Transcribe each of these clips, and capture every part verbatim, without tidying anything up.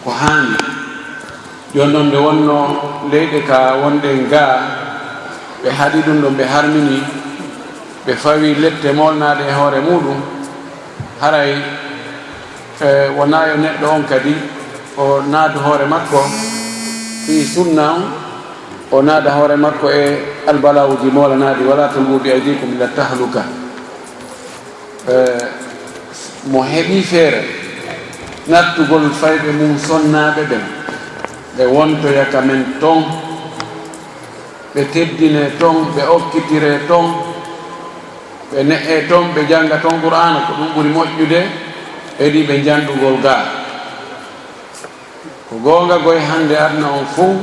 Ko haani. Jooni noon, nde wonnoo leyɗe ka wonɗen gaa, ɓe haɗi ɗum ɗoon, ɓe harmini, ɓe fawi lette moolnaaɗe e hoore muuɗum, haray, e, wonaa yo neɗɗo on kadi o naadu hoore makko fii sunna on, o naada hoore makko e albalawuuji moolanaaɗi, "Walaa tulquu bi aydiikum ila tahluka." E, mo heɓii feere nattugol fayɓe mum sonnaaɓe ɓen, ɓe wontoya ka men ton, ɓe teddinee ton, ɓe okkitiree ton, ɓe ne'ee ton, ɓe jannga ton Qur'aana, ko ɗum ɓuri moƴƴude, heɗii ɓe janndugol gaa. Ko goonga, koy hannde aduna on fow,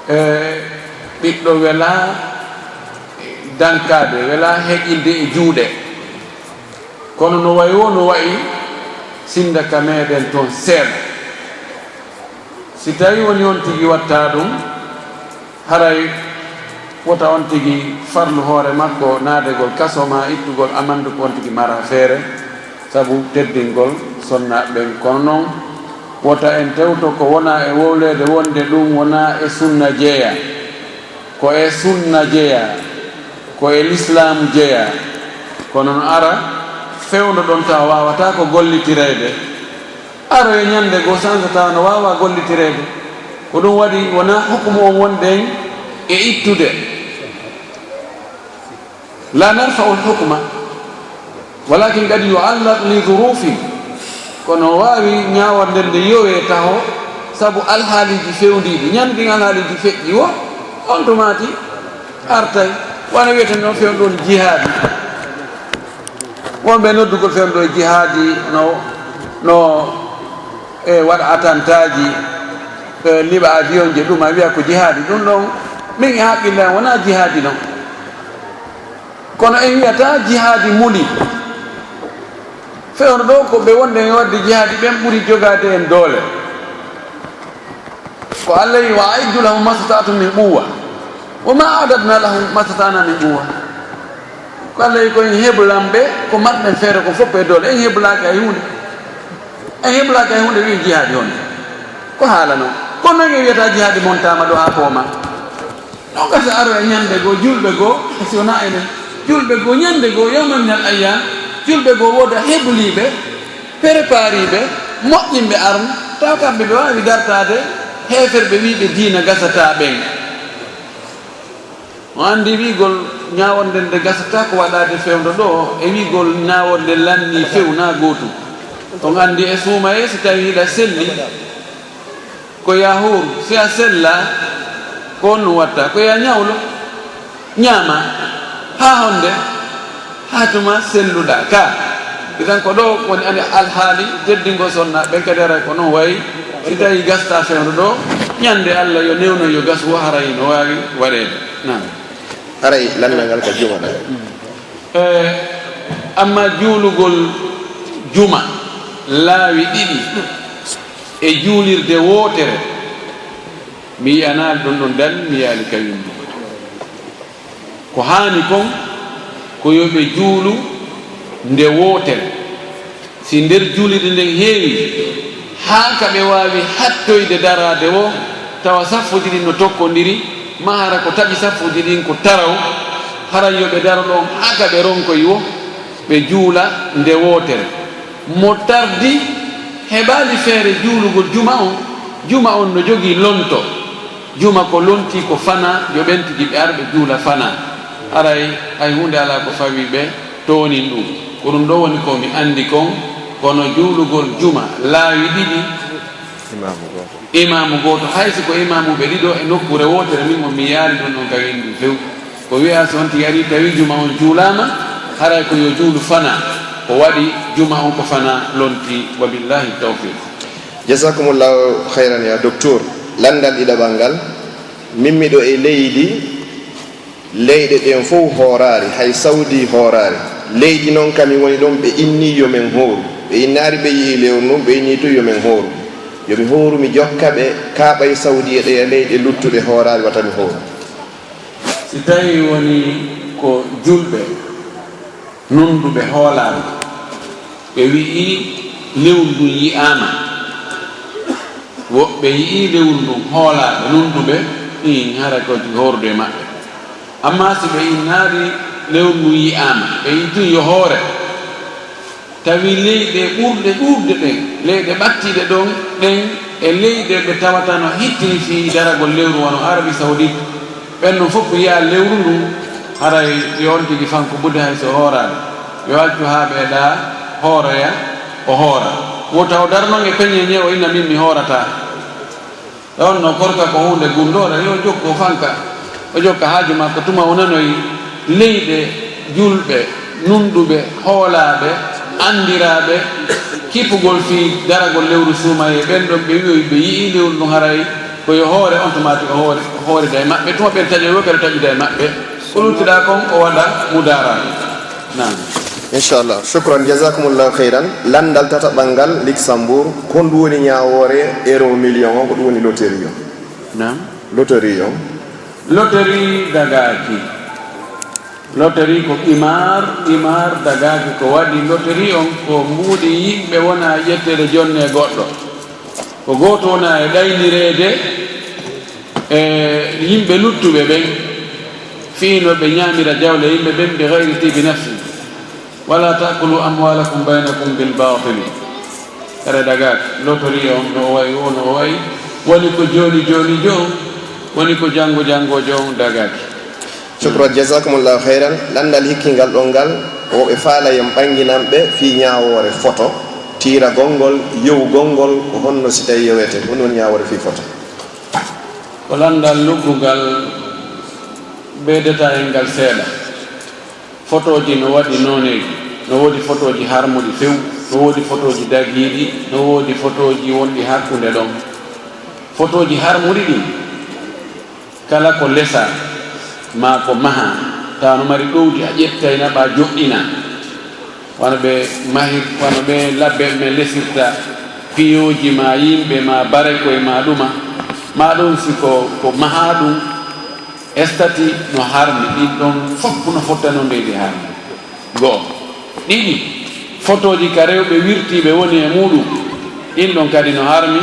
e, ɓiɗɗo welaa dankaade, welaa heƴinde e juuɗe. Kono no wayi woo, no wayi sinnda ka meɗen toon seeɗa. Si tawii woni on tigi watta ɗum, haray wota on tigi farlu hoore makko naadegol kaso maa ittugol amandu ko on tigi mara feere sabu teddingol sonnaaɓe ɓen. Kono noon, wota en tewto ko wonaa e wowleede wonde ɗum wonaa e sunna jeyaa, ko e sunna jeyaa, ko e lislaamu jeyaa. Kono no ara fewndo ɗon tawa waawataa ko gollitireede. Aroya ñannde goo, sansa tawa no waawaa gollitireede. Ko ɗum waɗi wonaa hukumu on wonɗen e ittude. La narfa'u l-hukma, walakin qad yu'allaq li dhurufin. Kono waawi ñaaworde nde yowee taho sabu alhaaliiji fewndiiɗi. Ñande ɗin alhaaliiji feƴƴi woo, on tumaati artay. Wano wiyeten noon fewndo ɗon jihaadi. Wonɓe noddugol fewndo ɗon jihaadi no, no e waɗa atantaaji, e liɓa avion ji, ɗum a wiya ko jihaadi. Ɗum ɗon, min e haqqille am, wonaa jihaadi non. Kono en wiyata jihaadi muli. Fewndo ɗo ko ɓe wonɓe e waɗde jihaadi ɓen ɓuri jogaade en doole. Ko Allah wi, "Wa a'iddu lahum mastata'tum min quwwa, wa ma a'dadna lahum mastata'na min quwwa." Ko Allah wi, "Ko en heblan ɓe ko marɗen feere kon fof e doole, en heblaki hay huunde." En heblaki hay huunde, wi jihaadi honde? Ko haala non. Kono non en wiyata jihaadi montaama ɗo haa fooma. Non gasa aroya ñande goo, julɓe goo, e si wonaa enen, julɓe goo, ñande goo, yawman minal ayyam, julɓe goo wooda hebliiɓe, prépariiɓe, moƴƴinɓe arme, tawa kamɓe ɓe waawi dartaade heeferɓe wiiɓe diina gasataa ɓen. On anndi wi'gol ñaawonde nde gasataa ko waɗaade fewndo ɗo, e wi'gol ñaawonde lanni few na gootum. On anndi e suumayee, si tawii hiɗa selli, ko yaa hooru, si a sellaa, ko on ɗum watta, ko yaa ñawlo, ñaama, haa honde, haa tuma selluɗaa ka. Idan ko ɗo woni ani alhaali teddingol sonna, ɓen kadi aray ko non wayi, si tawii gastaa fewndo ɗo, ñande Allah yo newno yo gas wo haray no waawi waɗeede. Naam. Haray landal ngal ka juma ɗa. E, amma juulugol juma laawi ɗiɗi e juulirde wootere, mi yi'anaali ɗon ɗon dal, mi yi'aali ka winndi. Ko haani kon, ko yo ɓe juulu nde wootere. Si nder juulirde nden heewi, haa ka ɓe waawi hattoyde daraade woo, tawa saffuuji ɗin no tokkondiri, maa hara ko taƴi saffuuji ɗin ko taraw, haray yo ɓe daro ɗon haa ka ɓe ronkoyi woo, ɓe juula nde wootere. Mo tardi, heɓaali feere juulugol juma on, juma on no jogii lonto. Juma ko lontii ko fanaa, yo ɓen tigi ɓe ar ɓe juula fanaa. Haray hay huunde alaa ko fawii ɓe toonin ɗum. Ko ɗum ɗo woni ko mi anndi kon, kono juulugol juma laawi ɗiɗi, imaamu gooto, hay si ko imaamuuɓe ɗiɗo e nokkuure wootere, min on mi yi'aali ɗum ɗon ka winndi few. Ko wi'aa si on tigi arii tawi juma on juulaama, haray ko yo juulu fanaa. Ko waɗi juma on ko fanaa lontii. Wa billahi tawfiq. Jazakumullahu khairan ya docteur. Landal ɗiɗaɓal ngal, min miɗo e leydi, leyɗe ɗen fow hooraali, hay Saudi hooraali. Leydi non ka mi woni ɗon, ɓe inni yo men hooru. Ɓe innaali, ɓe yi'i lewru ndun, ɓe inni tun yo men hooru. Yo mi hooru, mi jokka ɓe, kaa ɓay Saudi e ɗeya leyɗe luttuɗe hooraali, wata mi hooru. Si tawii woni ko julɓe nunɗuɓe hoolaali, ɓe wi'i lewru ndun yi'aama, Woɓɓe yi'ii lewru ndun hoolaaɓe, nunɗuɓe, iin, hara ko horude e maɓɓe. Ammaa si ɓe innaali lewru ndun yi'aama, ɓe yi'i tun yo hoore, tawi leyɗe ɓurɗe ɗuuɗde ɗen, leyɗe ɓattiiɗe ɗon ɗen, e leyɗe ɗe tawata no hittini fii daragol lewru, wano Arabi Sawdit, ɓen ɗon fof ko yi'a lewru ndun, haray yo on tigi fanko ɓurde hay so hooraali. Yo accu haa ɓee ɗaa hooroya, o hoora. Wota o daro non e peñeeñe, o inna min mi hoorataa. E on no korka ko huunde gunndoore, yo jokku o fanka, o jokka haaju makko. Tuma o nanoyi leyɗe juulɓe, nunɗuɓe, hoolaaɓe, anndiraaɓe kippugol fii daragol lewru suumayee, ɓen ɗon ɓe wi'oyi ɓe yi'ii lewru ndun, haray ko yo hoore on, tuma o hoori, o hoorida e maɓɓe. Tuma ɓen taƴoyi, woɓɓe ɓe taƴida e maɓɓe. Ko luttuɗaa kon, o waɗa mudaara. Naam. Inchallah. Shukran, jazakumullahu khairan. Lanndal tataɓal ngal, Luxembourg, ko honɗum woni ñaawoore euro million on? Ko ɗum woni loterie on? Naam. Loterie on? Loterie dagaaki. Loterie ko qimar, qimar dagaaki. Ko waɗi loterie on ko mbuuɗi yimɓe, wona ƴetteede jonne goɗɗo. Ko gooto wona e ɗaynireede e yimɓe luttuɓe ɓen, fii no ɓe ñaamira jawle yimɓe ɓen, bi gayri tibi nafsi. Wala taakulu amwalakum baynakum bil batili. Kare dagaaki, loterie on no o wayi, o no o wayi, woni ko jooni jooni jo, woni ko janngo janngo jo, dagaaki. Shukran, jazakumullahu khairan. Lanndal hikkingal ɗon ngal, ko woɓɓe faala yo en ɓannginan ɓe fii ñaawoore foto, tiiragol ngol, yewugol ngol, ko honno si tawii yewetee, ko honɗum woni ñaawoore fii foto? Ko lanndal luggungal, bee détail ngal seeɗa. Fotooji no waɗi nooneeji, no woodi fotooji harmuɗi few, no woodi fotooji dagiiɗi, no woodi fotooji wonɗi hakkunde ɗon. Fotooji harmuɗi ɗin, kala ko lesaa, maa ko mahaa, tawa no mari ɗowdi, a ƴettay naɓaa joɗɗinaa. Wano ɓe mahir-, wano ɓe labbe men lesirta piyooji maa yimɓe maa barekoy maa ɗuma, maa ɗum si ko, ko mahaa ɗum, estati no harmi, ɗin ɗon fof no fottanoo ndeydi harmi. Go'o. Ɗiɗi, fotooji ka rewɓe wirtiiɓe woni e muuɗum, ɗin ɗon kadi no harmi,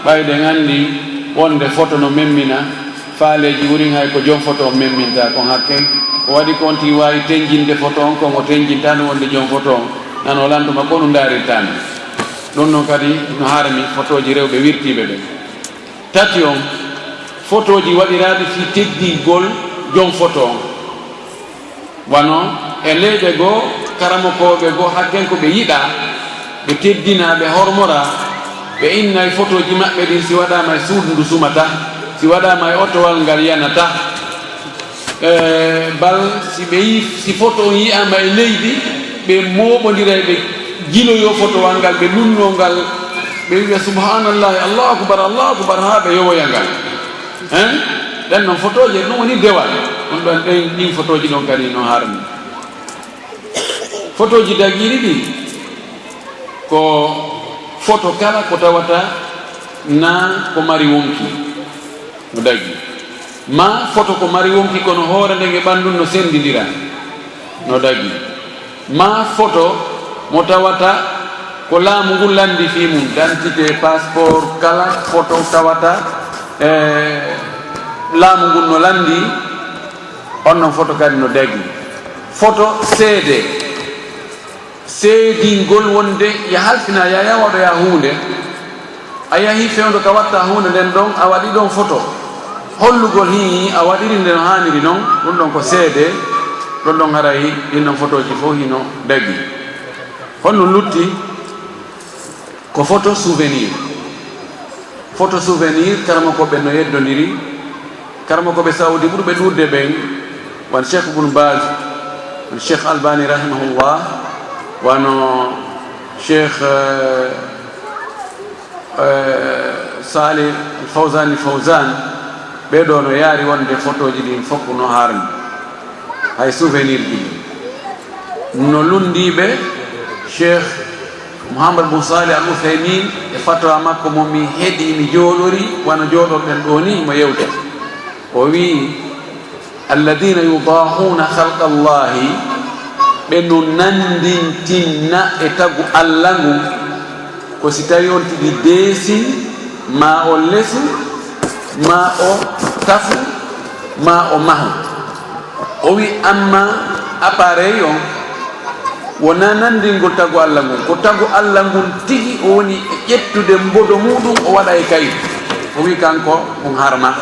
ɓay ɗen anndi wonde foto no memmina faaleeji wurin hay ko jom foto on memminta kon hakken. Ko waɗi ko on tigi waawi tenjinde foto on, kon o tenjinta no wonde jom foto on, nano lantuma ko ɗum ndaarirta mi. Ɗum ɗon kadi no harmi fotooji rewɓe wirtiiɓe ɓen. Tati on, fotooji waɗiraaɗi fii teddingol jom foto on. Wano e leyɗe goo, karamokooɓe goo, hakken ko ɓe yiɗaa, ɓe teddinaa, ɓe hormoraa, ɓe innay fotooji maɓɓe ɗin, si waɗaama e suudu ndu sumata, si waɗaama e otowal ngal yanata. E, bal si ɓe yi-, si foto on yi'aama e leydi, ɓe mooɓondiray, ɓe jiloyoo fotowal ngal, ɓe nunnoo ngal, ɓe wi'a, "Subhaanallahi, Allahu akbar, Allahu akbar," haa ɓe yowoya ngal. Hein? Ɗen non fotooji, ɗum woni dewal. Ɗum ɗon, ɗen, ɗin fotooji ɗon kadi no harmi. Fotooji dagiiɗi ɗin, ko foto kala ko tawata na ko mari wonki, no dagii. Maa foto ko mari wonki, kono hoore nden e ɓanndun no senndindira, no dagii. Maa foto mo tawata ko laamu ngun lanndii fii mun, dantite, passeport, kala foto tawata, e, laamu ngun no lanndii, on non foto kadi no dagii. Foto seede, seedingol wonde ya halfina, ya, ya waɗoya huunde. A yahii fewndo ka watta huunde nden ɗon, a waɗi ɗon foto. Hollugol hii a waɗiri nde no haaniri non, ɗum ɗon ko seede, ɗon ɗon haray ɗin ɗon fotooji fof hino dagii. Honɗum lutti? Ko foto souvenir. Foto souvenir, karamokooɓe no yeddondiri. Karamokooɓe Saudi ɓurɓe ɗuuɗde ɓen, wano Cheikh Ibn Baz, wano Cheikh Albani rahimahullah, wano Cheikh, eh, eh, Salih Al Fawzan Al Fawzan, ɓee ɗoo no yaari wonde fotooji ɗin fof no harmi, hay souvenir ji ɗin. No lunndiiɓe Cheikh Mouhammad bun Salih Al Uthaymin e fatwa makko mo mi heɗi, mi jooɗori wano jooɗorɗen ɗoo ni, mo yewta. O wi'i, "Alladina yudahuna khalqa Allahi," ɓe no nanndintinna e tagu Alla ngun, ko si tawi on tigi deesin Ma o lesu, ma o tafu, ma o mahu. O wi, amma appareil on wonaa nanndingol tagu Alla ngun. Ko tagu Alla ngun tigi o woni e ƴettude mbodo muɗum o waɗa e kayit. O wi kanko ɗum harma.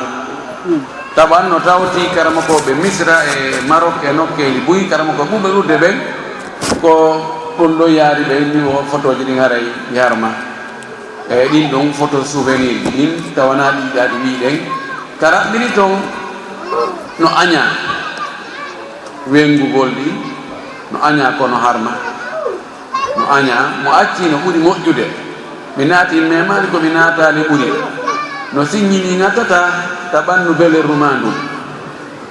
Taban no tawti karamokooɓe Misra e Maroc e nokkeeli buy, karamokooɓe ɓuuɓe ɗuuɗde ɓen, ko ɗum ɗo yaari ɓe inni o fotooji ɗin haray ɗi harma. E ɗin ɗon photo souvenir ɗin tawanaa ɗi ɗaɗi wi ɗen, ka raɓɓiri ton no añaa, wengugol ɗi no añaa kono harma, no añaa, mo acci no ɓuri moƴƴude. Mi naati, mi memaali ko mi naataali ɓuri. No siññini ŋattata ta ɓannu belerru maa ndun.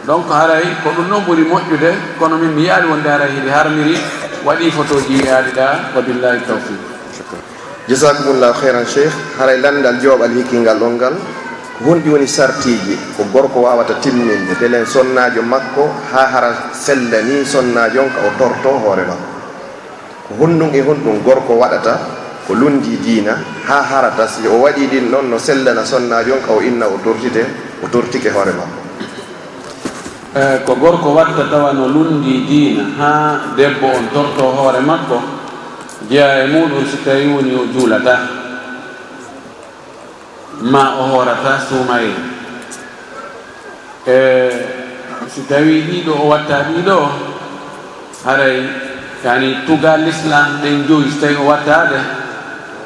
Donc haray ko ɗum ɗon ɓuri moƴƴude, kono min mi yi'aali wonde haray hiɗi harmiri, waɗi fotooji yi'aali ɗa, wa billahi tawfiq. Jazakumullahu khairan, Cheikh. Haray lanndal joobal hikkingal on ngal, ko honɗi woni sartiiji ko gorko waawata timminde delen sonnaajo makko haa hara sellanii sonnaajo on ka o tortoo hoore makko? Ko honɗum e honɗum gorko waɗata ko lunndii diina haa harata si o waɗii ɗin ɗon no sellana sonnaajo on ka o inna o tortite, o tortike hoore makko? E, ko gorko watta tawa no lunndii diina haa debbo on tortoo hoore makko, jeyaa e muuɗum si tawii woni o juulataa, maa o hoorataa suumayee. E, si tawii ɗii ɗoo o wattaa ɗii ɗoo, haray, yani, tugaa Lislaam ɗen joyi, si tawii o wattaa ɗe,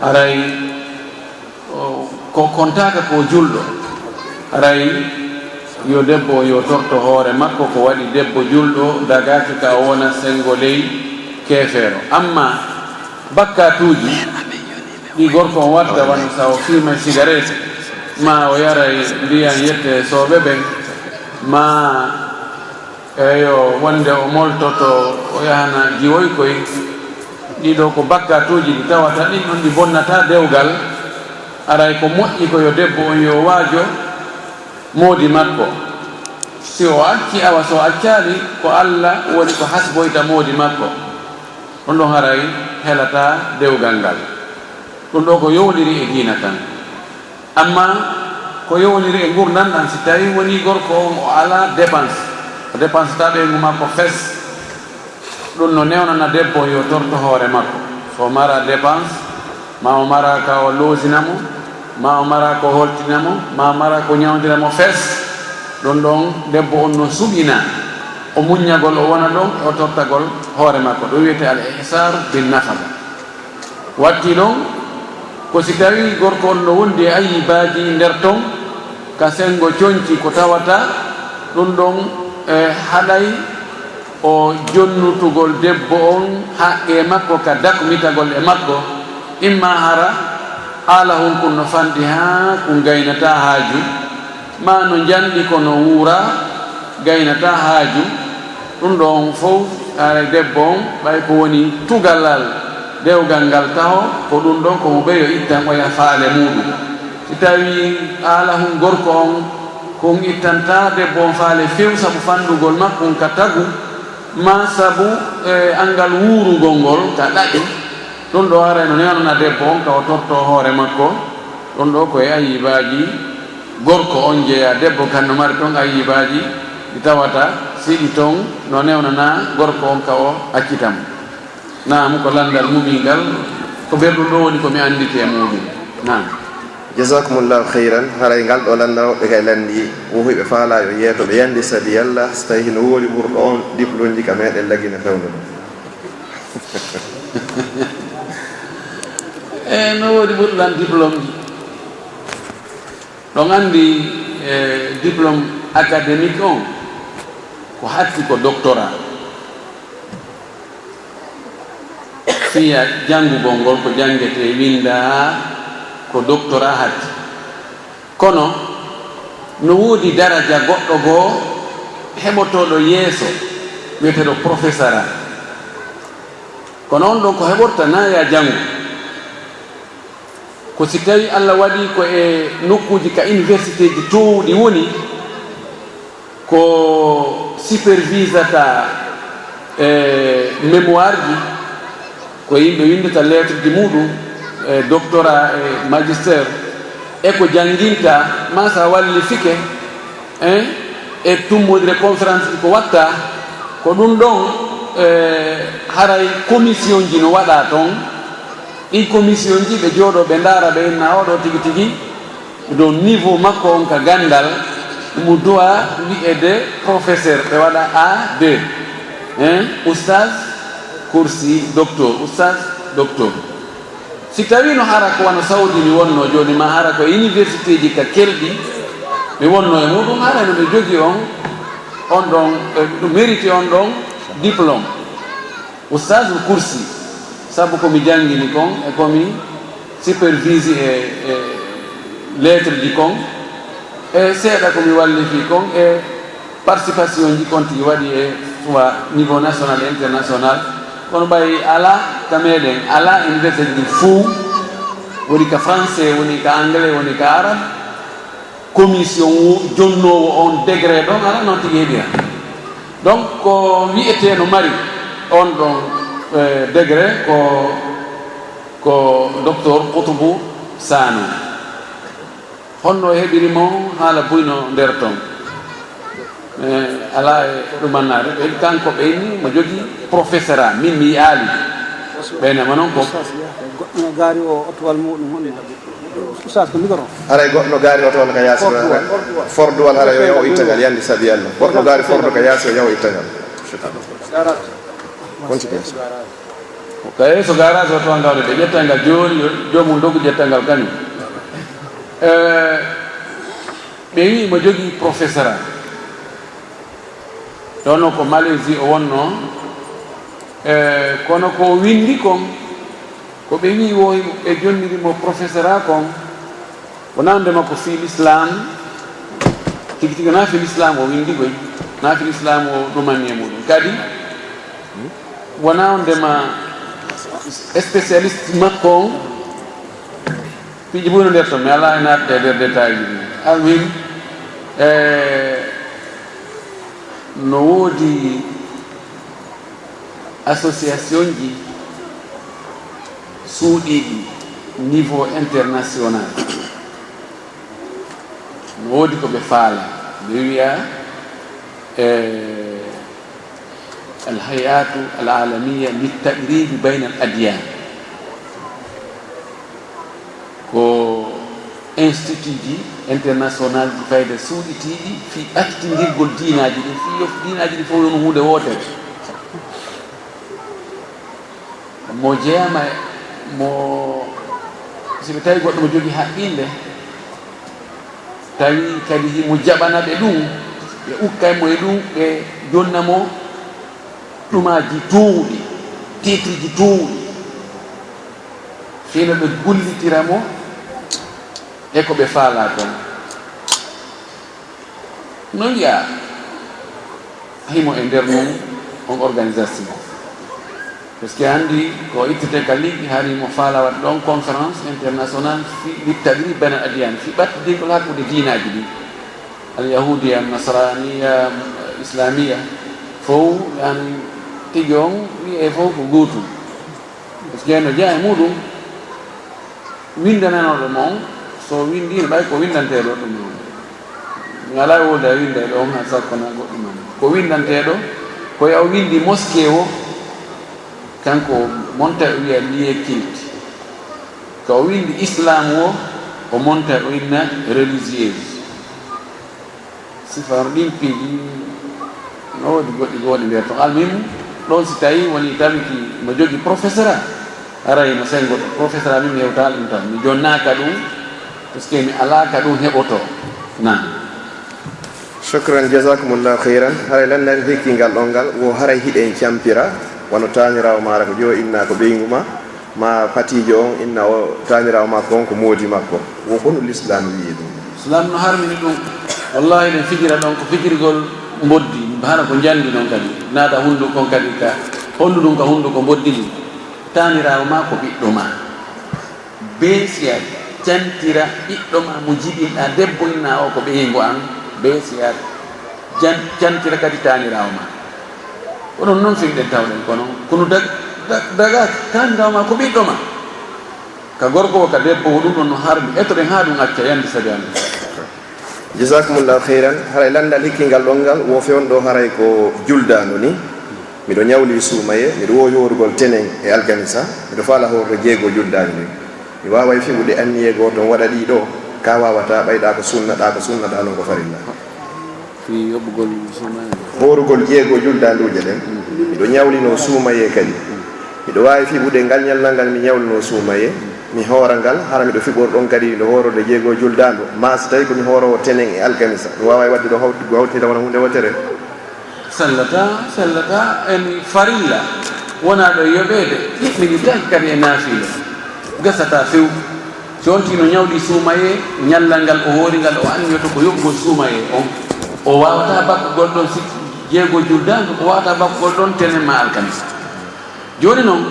haray, o, ko kontaaka ko juulɗo. Haray, yo debbo on yo torto hoore makko, ko waɗi debbo juulɗo dagaaki ka o wona senngo ley keefeero. Amma bakkaatuuji ɗi gorko on watta, wano sa o fiima sigaret, maa o yaray ndiyan yette sooɓe ɓen, maa, eyo, wonde o moltoto, o yahana jiwoykoy, ɗii ɗoo ko bakkaatuuji ɗi tawata ɗin ɗon ɗi bonnataa dewgal. Haray ko moƴƴi ko yo debbo on yo waajo moodi makko. Si o acci, awa si o accaali, ko Alla woni ko hasboyta moodi makko. Ɗum ɗon haray helataa dewgal ngal. Ɗum ɗoo ko yowndiri e diina kan. Amma ko yowndiri e ngurndan ɗan, si tawii wonii gorko on o alaa dépense, o dépensetaa ɓeyngu makko fes, ɗum no newnana debbo on yo torto hoore makko. So o maraa dépense, maa o maraa ka o loosina mo, maa o maraa ko holtina mo, maa o maraa ko ñawndina mo fes, ɗum ɗon debbo on no suɓinaa o muññagol, o wona ɗon e o tortagol hoore makko. Ɗum wiyetee al ihsaaru bin nafaqa. Watti ɗon, ko si tawii gorko on no wondi e ayyibaaji nder ton, ka senngo conci ko tawata, ɗum ɗon, e, haɗay o jonnutugol debbo on haqqee makko ka dakmitagol e makko, imma hara haala hun kun no fanɗi haa kun gaynataa haaju, maa no njanɗi ko no wuura gaynataa haaju, ɗum ɗoo on fow, haray debbo on, ɓay ko woni tugalal dewgal ngal taho, ko ɗum ɗon ko mo ɓeyo ittan oya faale muuɗum. Si tawii haala hun gorko on, ko on ittantaa debbo on faale few sabu fanɗugol makko on ka tagu, maa sabu, e, anngal wuurugol ngol ka ɗaɗi, ɗum ɗoo haray no newnana debbo on ka o tortoo hoore makko, ɗum ɗoo ko e ayyibaaji gorko on jeyaa, debbo kan no mari ton ayyibaaji ɗi tawata si ɗi ton no newnana gorko on ka o accita mo. Naam, ko lanndal mumingal, ko ɓerɗum ɗoo woni ko mi annditi e muuɗum. Naam. Jazakumullahu khairan. Haray ngal ɗoo lanndal woɓɓe kay lanndii, wohuyɓe faalaa yo yeeto ɓe yannde sabi yalla si tawii hino woodi ɓurɗo on diplômeji ka meɗen Lagine fewndo ɗo. E no woodi ɓurɗo lan diplômeji. Ɗon anndi, e, diplôme académique on ko hatti ko doctorat. Fiya janngugol ngol ko janngetee, winndaa ko doctorat hatti. Kono no woodi daraja goɗɗo goo heɓotooɗo yeeso wiyeteeɗo professorat. Kono on ɗon ko heɓorta naa ya janngu. Ko si tawii Alla waɗii ko e nokkuuji ka universitéji toowuɗi woni, ko supervisata e mémoireji, ko yimɓe winndata lettre ji muuɗum e doctorat e magistère, E ko jannginta, ma sa wallifike, hein, e tummbondire conférence ko watta, ko ɗum ɗon, eh, haray commission ji no waɗa toon. Ɗin commission ji ɓe jooɗo, ɓe ndaara, ɓe inna oɗo tigi tigi, ɗo niveau makko on ka ganndal, mo duwa wi'ede professeur, ɓe waɗa A deux, hein, oustaz, kursi, docteur, oustaz, docteur. Si tawii no hara ko wano Saudi mi wonnoo jooni, ma hara ko e université ji ka kelɗi mi wonnoo e muɗum, hara no mi jogii on, on ɗon, eh, ɗum mérite on ɗon diplôme. Oustaz kursi, sabu ko mi janngini kon e ko mi supervise e, e lettre ji kon, e seeɗa ko mi wallifi kon, e participation ji kon tigi waɗi e soit niveau national et international. Kono ɓay alaa ka meɗen, alaa université ji fof, woni ka français, woni ka anglais, woni ka arabe, commission wo-, jonnoowo on degré ɗon, alaa noon tigi heɓira. Donc, ko wi'etee no mari on ɗon, eh, degré ko, ko docteur Kutubu Sano. Honno heɓiri mo haala buyno nder ton? Eh, alaa e ɗumannaade. Ɓe, kanko ɓe inni mo jogii professorat, min mi yi'aali. Ɓe nama noon ko Oustaz, goɗɗo no gaari o ottowal muɗum, honno? Oustaz, ko micro. Haray goɗɗo no gaari oto walla ka yaasi. Forduwal. Forduwal, haray yo yaw ittagal, yandi sabi Yalla. Goɗɗo no gaari Fordo ka yaasi, o yaw ittagal. Continue. Kay, so garage o toon ngawde, ɓe ƴetta ngal jooni, yo joomum dogu ƴetta ngal kañum. Eh, ɓe wi'i mo jogii professorat. Ɗono ko Malaisie o wonnoo. Eh, kono ko o winndi kon, ko ɓe wi'i wo himo, ɓe jonniri mo professorat kon, wonaa ndema ko fii l'islam, tigi tigi wonaa fii l'islam o winndi koy, wonaa fii l'islam o ɗumani e muɗum. Kadi, wonaa ndema spécialiste makko on, piiji buy no nder ton, mi alaa e naatde e nder détail ji ɗin. Almuhim, eh, no woodi association ji suuɗiiɗi niveau international. No woodi ko ɓe faala, ɓe wi'a, eh, Al Hay'atu Al Alamiya Lit Taqribi Bayna Al Adyan. Ko institut ji international ji fayda suuɗitiiɗi fii ɓattindirgol diinaaji ɗin, fii yo diinaaji ɗin fof wonu huunde wootere. Mo jeyaama e mo, si ɓe tawi goɗɗo mo jogii haqqille, tawi kadi himo jaɓana ɓe ɗum, ɓe ukkay mo e ɗum, ɓe jonna mo ɗumaaji toowuɗi, titre ji toowuɗi, fii no ɓe gollitira mo e ko ɓe faalaa kon. No wi'a, himo e nder mum on organisation. Parce que anndi ko ittete ka liggey, hari mo faala waɗa ɗon conférence internationale fi, lit taqrib bayna al adyan, fi ɓattindirgol hakkunde diinaaji ɗin. Al yahudiya, nasraniya, islamiya, fow an tigi on wi'e fow ko gootum. Parce que no jeyaa e muɗum, winndananooɗo mo on, so winndii no ɓay ko winndanteeɗo ɗum on. Mi alaa e wolde a winnda e ɗo on, hay sakko na goɗɗum an. Ko winndanteeɗo, ko yo o winndi mosquée o, kanko o monta o wiya lieu culte. Ko o winndi islam o, o monta o inna religieuse. Sifaaru ɗin piiji, no woodi goɗɗi gooɗi nder ton. Almuhimu, ɗon si tawi woni tabiti no jogi professeur a, aray no sengo ɗum. Professeur a min mi hewtaali ɗum tan. Mi jonnaaka ɗum, parce que mi alaaka ɗum heɓoto. Na. Shukran, jazakumullahu khairan. Haray lannari hikki ngal ɗon ngal, wo haray hiɗen campira, wano taaniraawo maara ko ƴoo inna ko ɓeyngu ma. Ma patiijo on inna o taaniraawo makko on ko moodi makko. Wo ko no Lislaam wi'i ɗum? Islaam no harmini ɗum. Wallahi, ɗen fijira ɗon ko fijirgol mboddi, hara ko njandi non kadi. Naata hunnduko on kadi ka, honndu ɗum ka hunnduko mboddi ndin. Taaniraawo ma ko ɓiɗɗo ma. Bee si a cantira ɓiɗɗo ma mo jiɗinɗaa, debbo inna o ko ɓeyngu an, bee si a jan-, cantira kadi taaniraawo ma. Ko ɗum non fimɗen tawɗen, kono, kono dag-, dag-, daga taaniraawo ma ko ɓiɗɗo ma. Ka gorko o, ka debbo o, ɗum ɗon no harmi. Etoɗen haa ɗum acca yandi sabi Allah. Jazakumullahu khairan. Haray lanndal hikkingal ɗon ngal wo fewndo haray ko juldaandu ni. Miɗo ñawli suumaye, miɗo woowi hoorugol tenen e alkamisa, miɗo faala hoorde jeego juldaandu ni. Mi waaway fiɓude anniyee gooto, mi waɗa ɗii ɗoo, ka waawataa, ɓay ɗaa ko sunna, ɗaa ko sunna, ɗaa non ko farilla. Fii yoɓugol suumaye. Hoorugol jeego juldaanduuje ɗen. Miɗo ñawlinoo suumaye kadi. Miɗo waawi fiɓude ngal ñallal ngal mi ñawlinoo suumaye, mi hoora ngal, hara miɗo fiɓor ɗon kadi miɗo hoororde jeego juldaandu, maa si tawii ko mi hooroowo tenen e alkamisa, mi waaway waɗde ɗo hawti-, hawtinta wona huunde wootere? Sellataa, sellataa, en farilla wonaa ɗo e yoɓeede, ɗiɗmini taki kadi e naafila, gasataa few. Si on tigi no ñawli suumaye, ñallal ngal o hoori ngal, o anniyoto ko yoɓugol suumaye on, o waawataa bakkugol ɗon si jeego juldaandu, o waawataa bakkugol ɗon tenen maa alkamisa. Jooni non,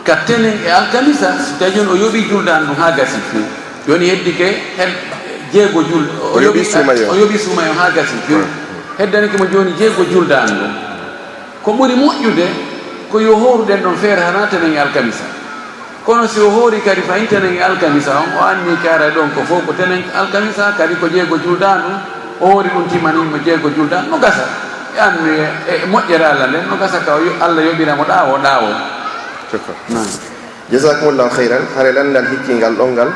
ka tenen e alkamisa, si tawii jooni o yoɓii juldaandu haa gasi few. Jooni heddike hen jeego jul-, O yoɓii suumaye on. O yoɓii suumaye on haa gasi few. Heddanike mo jooni jeego juldaandu. Ko ɓuri moƴƴude ko yo hooru ɗen ɗon feere hanaa tenen e alkamisa. Kono si o hoori kadi fahin tenen e alkamisa on, o anni kadi ɗon ko fow ko tenen alkamisa, kadi ko jeego juldaandu, o hoori ɗum timmanii mo jeego juldaandu, no gasa. E anniye e moƴƴere Allah nden, no gasa ka o yo-, Allah yoɓira mo ɗaawo, ɗaawo. Shukran. Naam. Jazakumullahu khairan. Haray lanndal hikkingal ɗon ngal,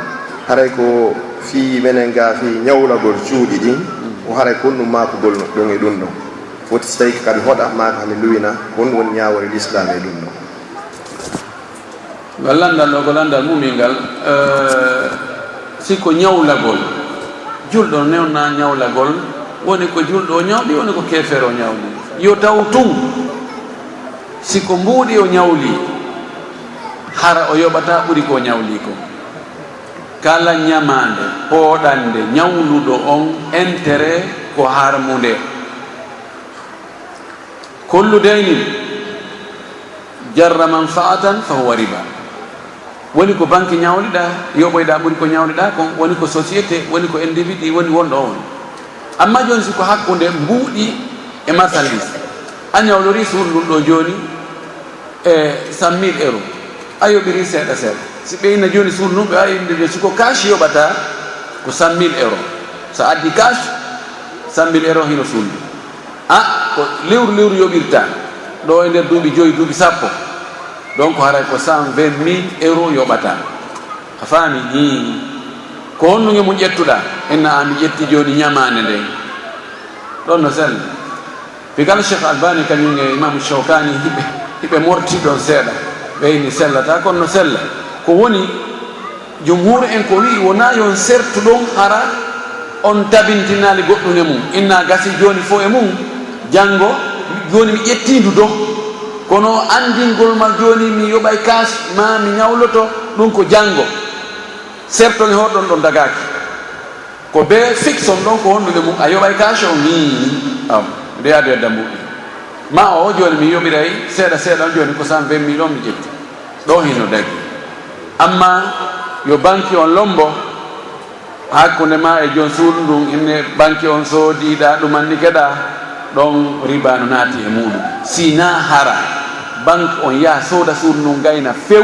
haray ko fii menen gaa fii ñawlagol cuuɗi ɗin, o haray ko honɗum maakugol ɗon e ɗum ɗon. Foti si tawii ko ka mi hoɗa, maa ko ka mi luwina, ko honɗum woni ñaawore Lislaam e ɗum ɗon? Ngal lanndal ɗo ko lanndal mumingal, eh, si ko ñawlagol, julɗo newna ñawlagol, woni ko julɗo o ñawli, woni ko keefeero o ñawli. Yo taw tun, si ko mbuuɗi o ñawli, hara o yoɓataa ɓuri ko o ñawli ko. Kala ñamaande, pooɗannde, ñawluɗo on intérêt ko harmunde. Kullu daynin jarra manfaatan fa huwa riba. Woni ko banque ñawliɗaa, yoɓoyɗaa ɓuri ko ñawliɗaa kon, woni ko société, woni ko individu, woni wonɗo on. Amma jooni si ko hakkunde mbuuɗi e marchandise, a ñawlori suudu ndun ɗo jooni e cent mille euros, a yoɓiri seeɗa seeɗa. Si ɓe inna jooni suudu ndun, ɓe wawi innde jooni si ko cash yoɓata ko cent mille euros. So a addi cash, cent mille euros hino suudu. A, ko lewru lewru yoɓirta, ɗo e nder duuɓi joyi, duuɓi sappo, donc haray ko cent vingt mille euros yoɓata. A faami? Hii. Ko honɗum e mum ƴettuɗaa? Inna a mi ƴetti jooni ñamaande nden. Ɗon no sella. Pigal Cheikh Albani kañum e Imam Shawkani hiɓe, hiɓe morti ɗon seeɗa. Ɓe inni sellataa, kono no sella. Ko woni, jumhur en ko wi'i wonaa yo on sertu ɗon hara on tabintinaali goɗɗum e mum. Inna gasi jooni fow e mum, janngo, jooni mi ƴettii ndu do. Kono anndingol ma jooni mi yoɓay cash, maa mi ñawloto, ɗum ko janngo. Serton e hoɗon ɗon dagaaki. Ko bee fiction ɗon ko honɗum e mum, a yoɓay cash on, hii, aw, nde yaadu e dambuɗe. Ma o, o jooni mi yoɓiray seeɗa seeɗa on, jooni ko cent vingt mille on mi ƴetti. Ɗo hino dagi. Amma yo banki on lombo hakkunde ma e joon suudu ndun, inne banki on soodii ɗaa, ɗumannike ɗaa, ɗon riba no naati e muɗum. Si naa hara banki on yaha sooda suudu ndun gayna few,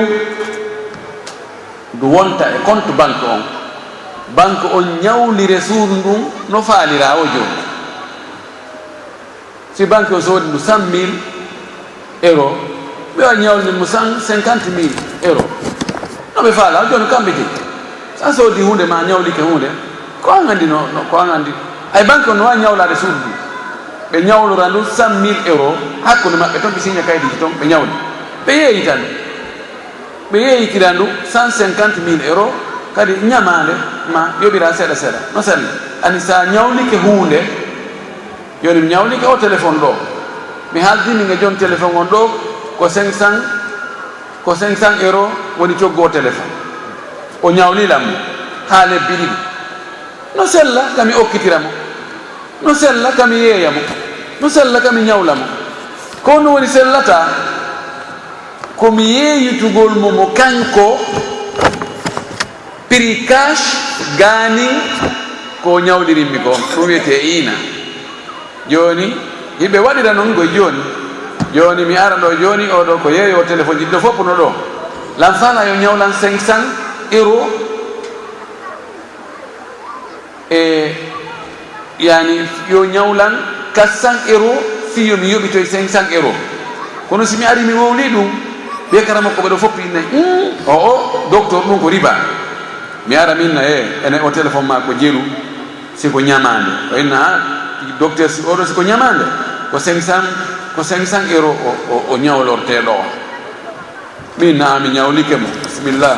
ndu wonta e compte banque on. Banque on ñawlire suudu ndun no faaliraa o jooni. Si banque on soodi ndu cent mille euros, ɓe wawi ñawlinde mo cent cinquante mille euros. No ɓe faala, o jooni kamɓe jeyi. Sa soodi huunde ma ñawlike huunde, ko an anndi no, no, ko an anndi. Ay banque on no wawi ñawlaade suudu ndun. Ɓe ñawlora ndu cent mille euros, hakkunde maɓɓe ton, ɓe siña kaydiiji ton, ɓe ñawli. Ɓe yeeyi tan. Ɓe yeeyitira ndu cent cinquante mille euros, kadi ñamaande ma yoɓira seeɗa seeɗa. No sella. Ani sa ñawlike huunde, jooni mi ñawlike o téléphone ɗo. Mi haaldini e joon téléphone on ɗo, ko cinq cents, ko cinq cents euros woni coggu o téléphone. O ñawlilan mo haa lebbi ɗiɗi. No sella ka mi okkitira mo. No sella ka mi yeeya mo. No sella ka mi ñawla mo. Ko honɗum woni sellataa? Ko mi yeeyitugol mo mo kanko, prix cash, gaanin ko o ñawlirin mi kon. Ɗum wiyetee iina. Jooni, hiɓe waɗira non goy jooni. Jooni, mi ara ɗo jooni, oo ɗo ko yeeyoowo téléphone ji ɗiɗo fof no ɗo. Lan faala yo ñawlan cinq cents, Euro, e, yani, yo ñawlan quatre cents euro, fii yo mi yoɓitoy cinq cents euro. Kono si mi ari mi wowli ɗum, ɓe kara makko ɓe ɗo foppi inna, "Hmm, o, o, docteur, ɗum ko riba." Mi ara mi inna, "E, ene o téléphone ma ko jelu, si ko ñamaande." O inna, "Ah, docteur, si oɗo si ko ñamaande, ko cinq cents, ko cinq cents euro o, o, o ñawlorteeɗo o." Min na mi ñawlike mo, bisimilla.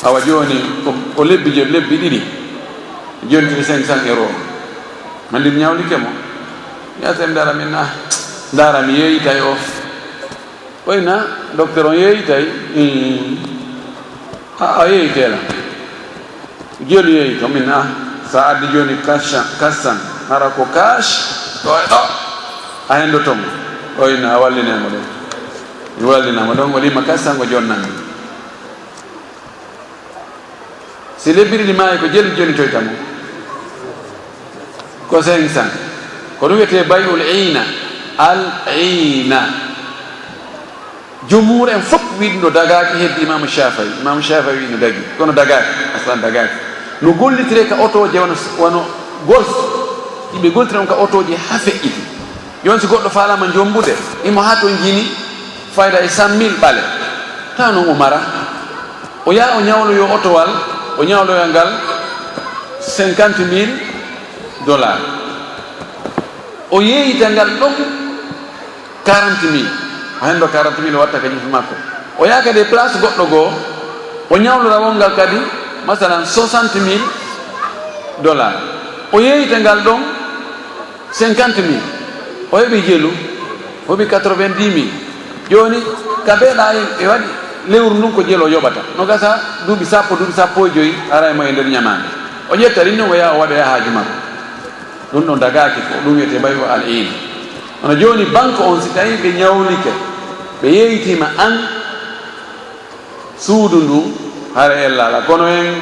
Awa jooni, ko, ko lebbi je-, lebbi ɗiɗi, jontiri cinq cents euro. Anndi mi ñawlike mo. Yasen ndara min na, ndara mi yeeyitay o. Oyna, docteur on yeeyitay. Hmm. A, a yeeyitela. Jelu yeeyi to min, ah, sa addi jooni cash, cash tan, hara ko cash, ɗo e ɗo, a henndoto mo. Oyna, a wallinay mo ɗon. Mi wallinay mo ɗon, o lima cash tan, o jonnani. Si lebbi ɗiɗi maayi, ko jelu jonnitoyta mo? Ko cinq cents. Ko ɗum wiyetee bay'ul iina. Al iina. Jumhuur en fof wiɗi no dagaaki, heddi Imaamu Shaafi'i. Imaamu Shaafi'i wiɗi no dagi, kono dagaaki, aslan dagaaki. No gollitiree ka otooje wano, wano Golf, ɗi ɓe gollitira on ka otooje haa feƴƴiti. Jooni si goɗɗo faalaama jommbude, imo haa to jini fayda e cent mille ɓale. Tawa noon o mara, o yaha o ñawloyo otowal, o ñawloya ngal cinquante mille dollars. O yeeyita ngal ɗon quarante mille. O henndo quarante mille o watta ka juufi makko. O yaha kadi e place goɗɗo goo, o ñawlora wonngal kadi, masalan, soixante mille dollars. O yeeyita ngal ɗon cinquante mille. O heɓi jelu, o heɓi quatre-vingt-dix mille. Jooni, ka beeɗa e, e waɗi lewru ndun ko jelu o yoɓata. No gasa duuɓi sappo, duuɓi sappo e joyi, ara e mo e nder ñamaande. O ƴetta ɗin ɗon, o yaha, o waɗoya haaju makko. Ɗum ɗon dagaaki ko ɗum wiyetee bay'u al-iina. Kono jooni, banque on, si tawii ɓe ñawlike, ɓe yeeytiima an suudu ndu, hara ella alaa. Kono en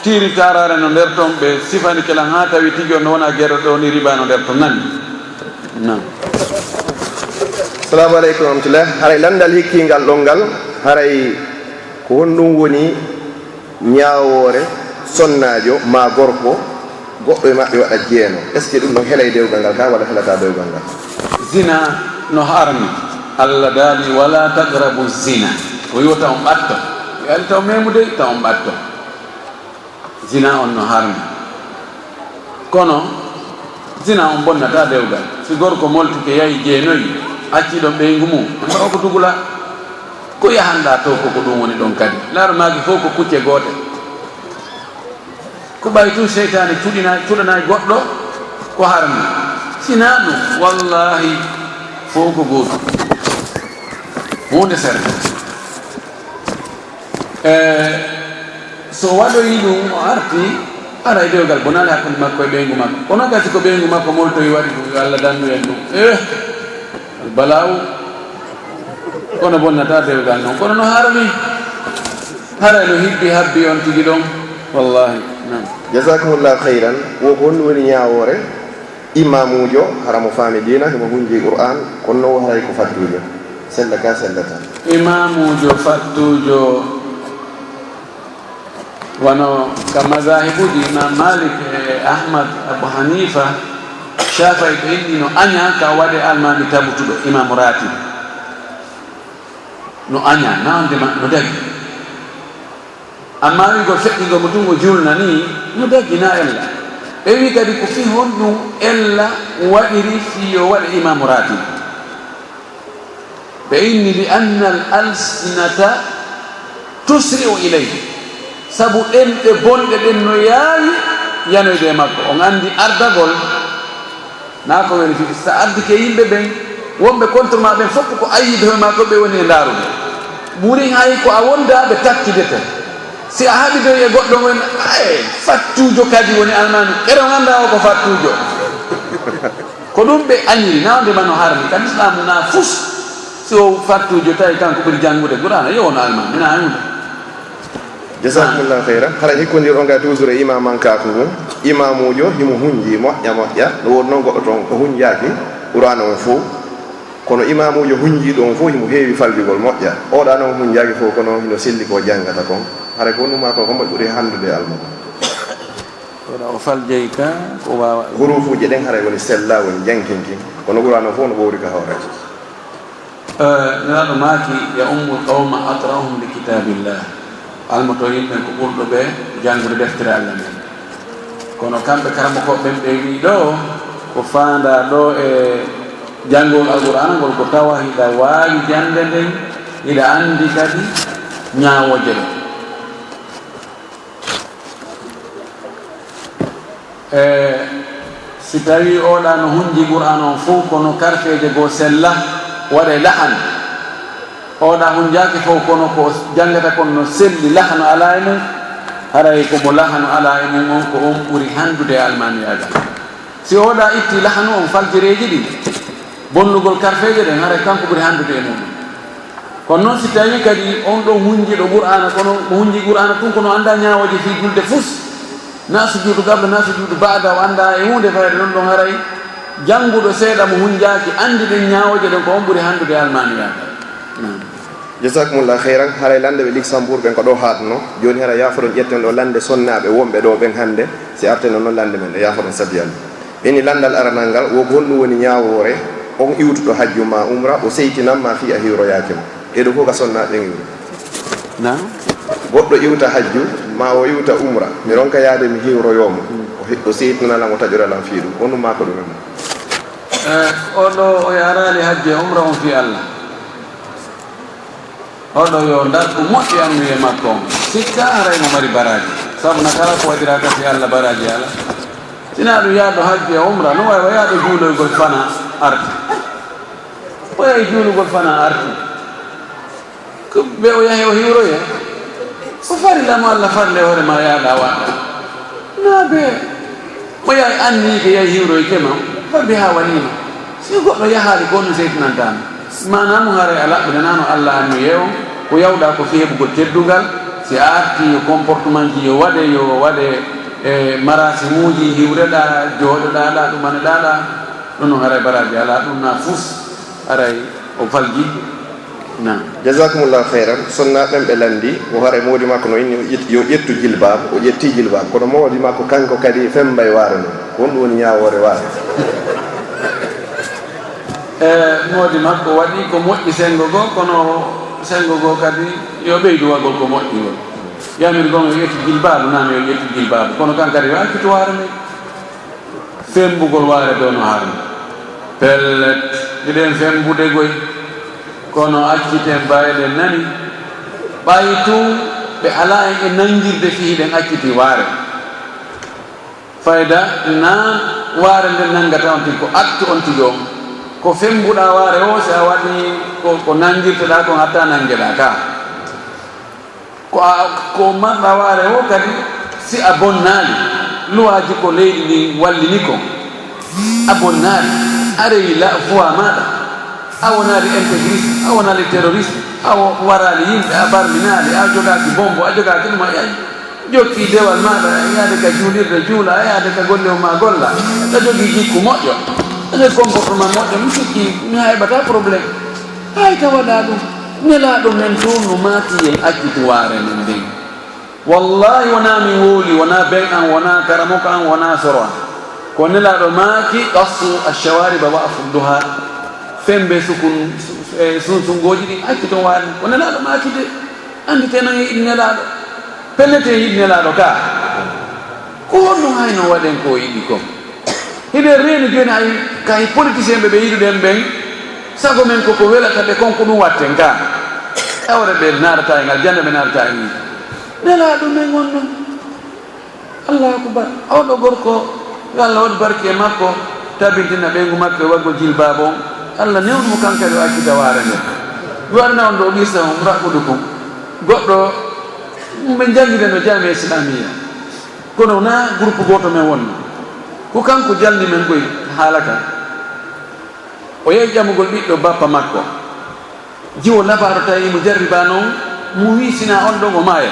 tiiri taaraare no nder ton, ɓe sifanike lan haa tawi tigi on no wona gere ɗo ni riba no nder ton nani. Naam. Assalamu aleykum wa rahmatullah. Haray lanndal hikkiingal ɗon ngal, haray ko honɗum woni ñaawoore sonnaajo maa gorko, goɗɗo e maɓɓe waɗa jeeno. Est-ce que ɗum no helay dewgal ngal ka walla helataa dewgal ngal? Zina no harmi. Allah daali, "Wala taqrabu zina." O wi'i wota on ɓatto. Yo Allah taw memude, taw on ɓatto. Zina on no harmi. Kono zina on bonnataa dewgal. Si gorko moltike yahi jeenoyi, accii ɗon ɓeyngu mum, on ɗo ko dugula. Ko yahanɗaa to ko, ko ɗum woni ɗon kadi. Laaru maaki fof ko kucce goote. Ko ɓay tun seytaane cuɗina-, cuɗanay goɗɗo ko harmi. Sinaa ɗum, wallaahi, fof ko gootum. Huunde serde. E, so waɗoyi ɗum, o arti, haray dewgal bonaali hakkunde makko e ɓeyngu makko. Kono gasi ko ɓeyngu makko moltoyi waɗi ɗum, yo Allah dandu en ɗum. Eh, balaawu. Kono bonnataa dewgal noon. Kono no harmi. Haray no hibbi habbi on tigi ɗon. Wallaahi. Naam. Jazakumullahu khayran. Wo honɗum woni ñaawoore? Imaamuujo, hara mo faami diina, himo hunji Qur'aan, kono no haray ko fattuujo. Sella ka sellata. Imaamuujo fattuujo, wano ka mazaahibuuji Imaam Maalik e Ahmad, Abu Haniifa, Shaafi'i, ɓe inni no aña ka waɗe almaami tabutuɗo, imaamu raatib. No aña, na on dema, no dagi. Amma wi'ugol feƴƴingol mo tun o julna nii, no daggi, na ella. Ɓe wi'i kadi ko fii honɗum ella waɗiri fii yo waɗe imaamu raatib. Ɓe inni, "Li anna al alsinata tusri'u ilayhi." Sabu ɗemɗe bonɗe ɗen no yaawi yanoyde e makko. On anndi ardagol Na ko weli fii, si a addike yimɓe ɓen, wonɓe contre ma ɓen fof ko ayyibe ma ko ɓe woni e ndaarude. Ɓuri hay ko a wonda ɓe takkidete. Si a haɓidoyi e goɗɗo on, ay, fattuujo kadi woni almaami. Ɓe ɗon annda o ko fattuujo. Ko ɗum ɓe añiri, na wonde ma no harmi. Ka Lislaamu na fus, si o fattuujo tawi kanko ɓuri janngude Qur'aana, yo won almaami, na huunde. Jazakumullahu khairan. Hara hikkondir on ga toujours e imamankaaku ngun. Imamuujo himo hunji moƴƴa moƴƴa. No woodi noon goɗɗo toon o hunjaaki Qur'aana on fof. Kono imaamuujo hunjiiɗo on fof himo heewi faljugol moƴƴa. Oɗa noon hunjaaki fof, kono hino selli ko janngata kon. Haray ko wonuma kon, ko moƴƴi ɓuri hanndude e almuɓe. Kono o faljey ka, ko waawa. Huruufuuji ɗen haray woni sella, woni jankinki. Kono Qur'aana fof no ɓoori ka hoore. Eh, Nelaaɗo maaki, "Ya ummul qawma aqra'uhum li kitaabillah." Almoto yimɓe ko ɓurɗo ɓe janngude deftere Allah nden. Kono kamɓe karamokooɓe ɓen ɓe wi'i ɗo, ko faandaa ɗo e janngol Alqur'aana ngol ko tawa hiɗa waawi jannde nden, hiɗa anndi kadi ñaawooje ɗen. E si tawii oɗa no hunji Qur'aana on fow, kono karfeeje goo sella, waɗa e lahan. Oɗa hunjaaki fow, kono ko janngata kon no selli, lahanu alaa e mum, haray ko mo lahanu alaa e mum on, ko on ɓuri hanndude e almaamiyaagal. Si oɗa itti lahanu on, faljereeji ɗin, bonnugol karfeeje ɗen, haray kanko ɓuri hanndude e mum. Kono noon, si tawii kadi on ɗon hunjiiɗo Qur'aana, kono mo hunji Qur'aana tun, kono anndaa ñaawooje fii julde fus, na sujuudu qabla, na sujuudu ba'da, o anndaa e huunde fayda, ɗon ɗon haray jannguɗo seeɗa mo hunjaaki, anndi ɗen ñaawooje ɗen, ko on ɓuri hanndude e almaamiyaagal. Naam. Jazakumullah khairan. Haray lannde ɓe Luxembourg ɓen ko ɗo haaɗno. Jooni haray yaafoɗon ƴetten ɗo lannde sonnaaɓe wonɓe ɗo ɓen hannde, si arteno noon lannde men ɗo, yaafoɗon sabi Allah. Ini lanndal aranal ngal, wo ko honɗum woni ñaawoore on iwtuɗo hajju ma umra, o seytinan ma fii a hiwroyaaki mo? Ɗee ɗoo fof ka sonnaaɓe ɓen iwri. Naam. Goɗɗo iwta hajju, ma o iwta umra, mi ronka yaade mi hiwroyoo mo. O he-, o seytinana lan, o taƴora lan fii ɗum. Honɗum maa ko ɗum e mum? Eh, oɗo o yaaraali hajju e umra on fii Allah. Oɗo yo ndartu moƴƴi anniye makko on. Sikka haray mo mari baraaji. Sabu na kala ko waɗiraaka fii Allah baraaji alaa. Sinaa ɗum yaado hajju e umra, no wayi wa yaado juuloygol fana arti. O yahi juulugol fana arti. Ko ɓe o yahi o hiwroya. O farilla mo Allah farle hoore ma yaada waɗa. Na be mo yahi anniike yahi hiwroyke ma, fa biha wa ni'ma. Si goɗɗo yahaali ko no seytinantaano. Maanaa mo haray a laɓɓinanaano Allah anniye on, ko yawɗa ko fii heɓugol teddungal, si a arti yo comportement ji yo waɗe, yo waɗe e marasimuuji, hiwreɗaa, jooɗoɗaa ɗaa, ɗumaneɗaa ɗaa, ɗum no haray baraaji alaa, ɗum na fus haray o falji. Naam. Jazakumullahu khairan. Sonnaaɓe ɓen ɓe lanndi, o haray moodi makko no inni o ƴet-, yo ƴettu jilbaab, o ƴetti jilbaab. Kono moodi makko kanko kadi fembay waare non. Ko honɗum woni ñaawoore waare? E, moodi makko waɗi ko moƴƴi senngo goo, kono senngo goo kadi yo ɓeydu waɗgol ko moƴƴi ngol. Yamir goo yo ƴettu jilbaab, naam yo ƴettu jilbaab. Kono kan kadi yo accitu waare nden. Femmbugol waare ɗoo no haani. Pellet, hiɗen femmbude goy, kono acciten ba eɗen nani. Ɓay tun ɓe alaa en e nanngirde fii hiɗen acciti waare. Fayda na waare nden nanngata on tigi, ko acte on tigi on. Ko femmbuɗaa waare o, si a waɗii ko, ko nanngirteɗaa kon, hatta nanngeɗaa ka. Ko a, ko marɗa waare o kadi, si a bonnaali, luwaaji ko leydi ndin wallini kon, a bonnaali, a rewi la voie maaɗa, a wonaali intégriste, a wonaali terroriste, a wo-, waraali yimɓe, a barminaali, a jogaaki bombo, a jogaaki ɗum, a yahi, jokki dewal maaɗa, a yaade ka juulirde juula, a yaade ka golle o ma golla, a jogii jikku moƴƴo, a jogii comportement moƴƴo, mi sikki mi heɓataa problème. Hay ka waɗaa ɗum, Nelaaɗo men tun no maaki en accitu waare men nden. Wallaahi wonaa min wowli, wonaa ben an, wonaa karamoko an, wonaa soro an. Ko Nelaaɗo maaki, "Qassu ash-shawaariba wa afudduha." Femmbe sukun, su-, e sunsungooji ɗin, acciton waare. Ko Nelaaɗo maaki de. Annditee non en yiɗi Nelaaɗo. Pelletee en yiɗi Nelaaɗo ka. Ko honno hayno waɗen ko o yiɗi kon? Hiɗen reeni jooni hay, kay politicien ɓe ɓe yiɗuɗen ɓen, sago men koko welata ɓe kon ko ɗum watten ka. Awre ɓe naatata e ngal, jannde ɓe naatata e ngal. Nelaaɗo men on non. Allahu akbar. Oɗo gorko, yo Allah waɗu barki e makko, tabintina ɓeyngu makko e waɗgol jilbaaba on. Allah newnu mo kankadi o accita waare nden. Mi waɗana on ɗo qissa on, raɓɓudu kon. Goɗɗo, ɓe janngideno jaami'a islamiya. Kono wonaa groupe gooto men wonno. Ko kanko jalni men koy haala ka. O yehi ƴamugol ɓiɗɗo bappa makko. Jiwo labaaro tawi mo jarribaa non, mo wi'i sinaa on ɗon o maaya.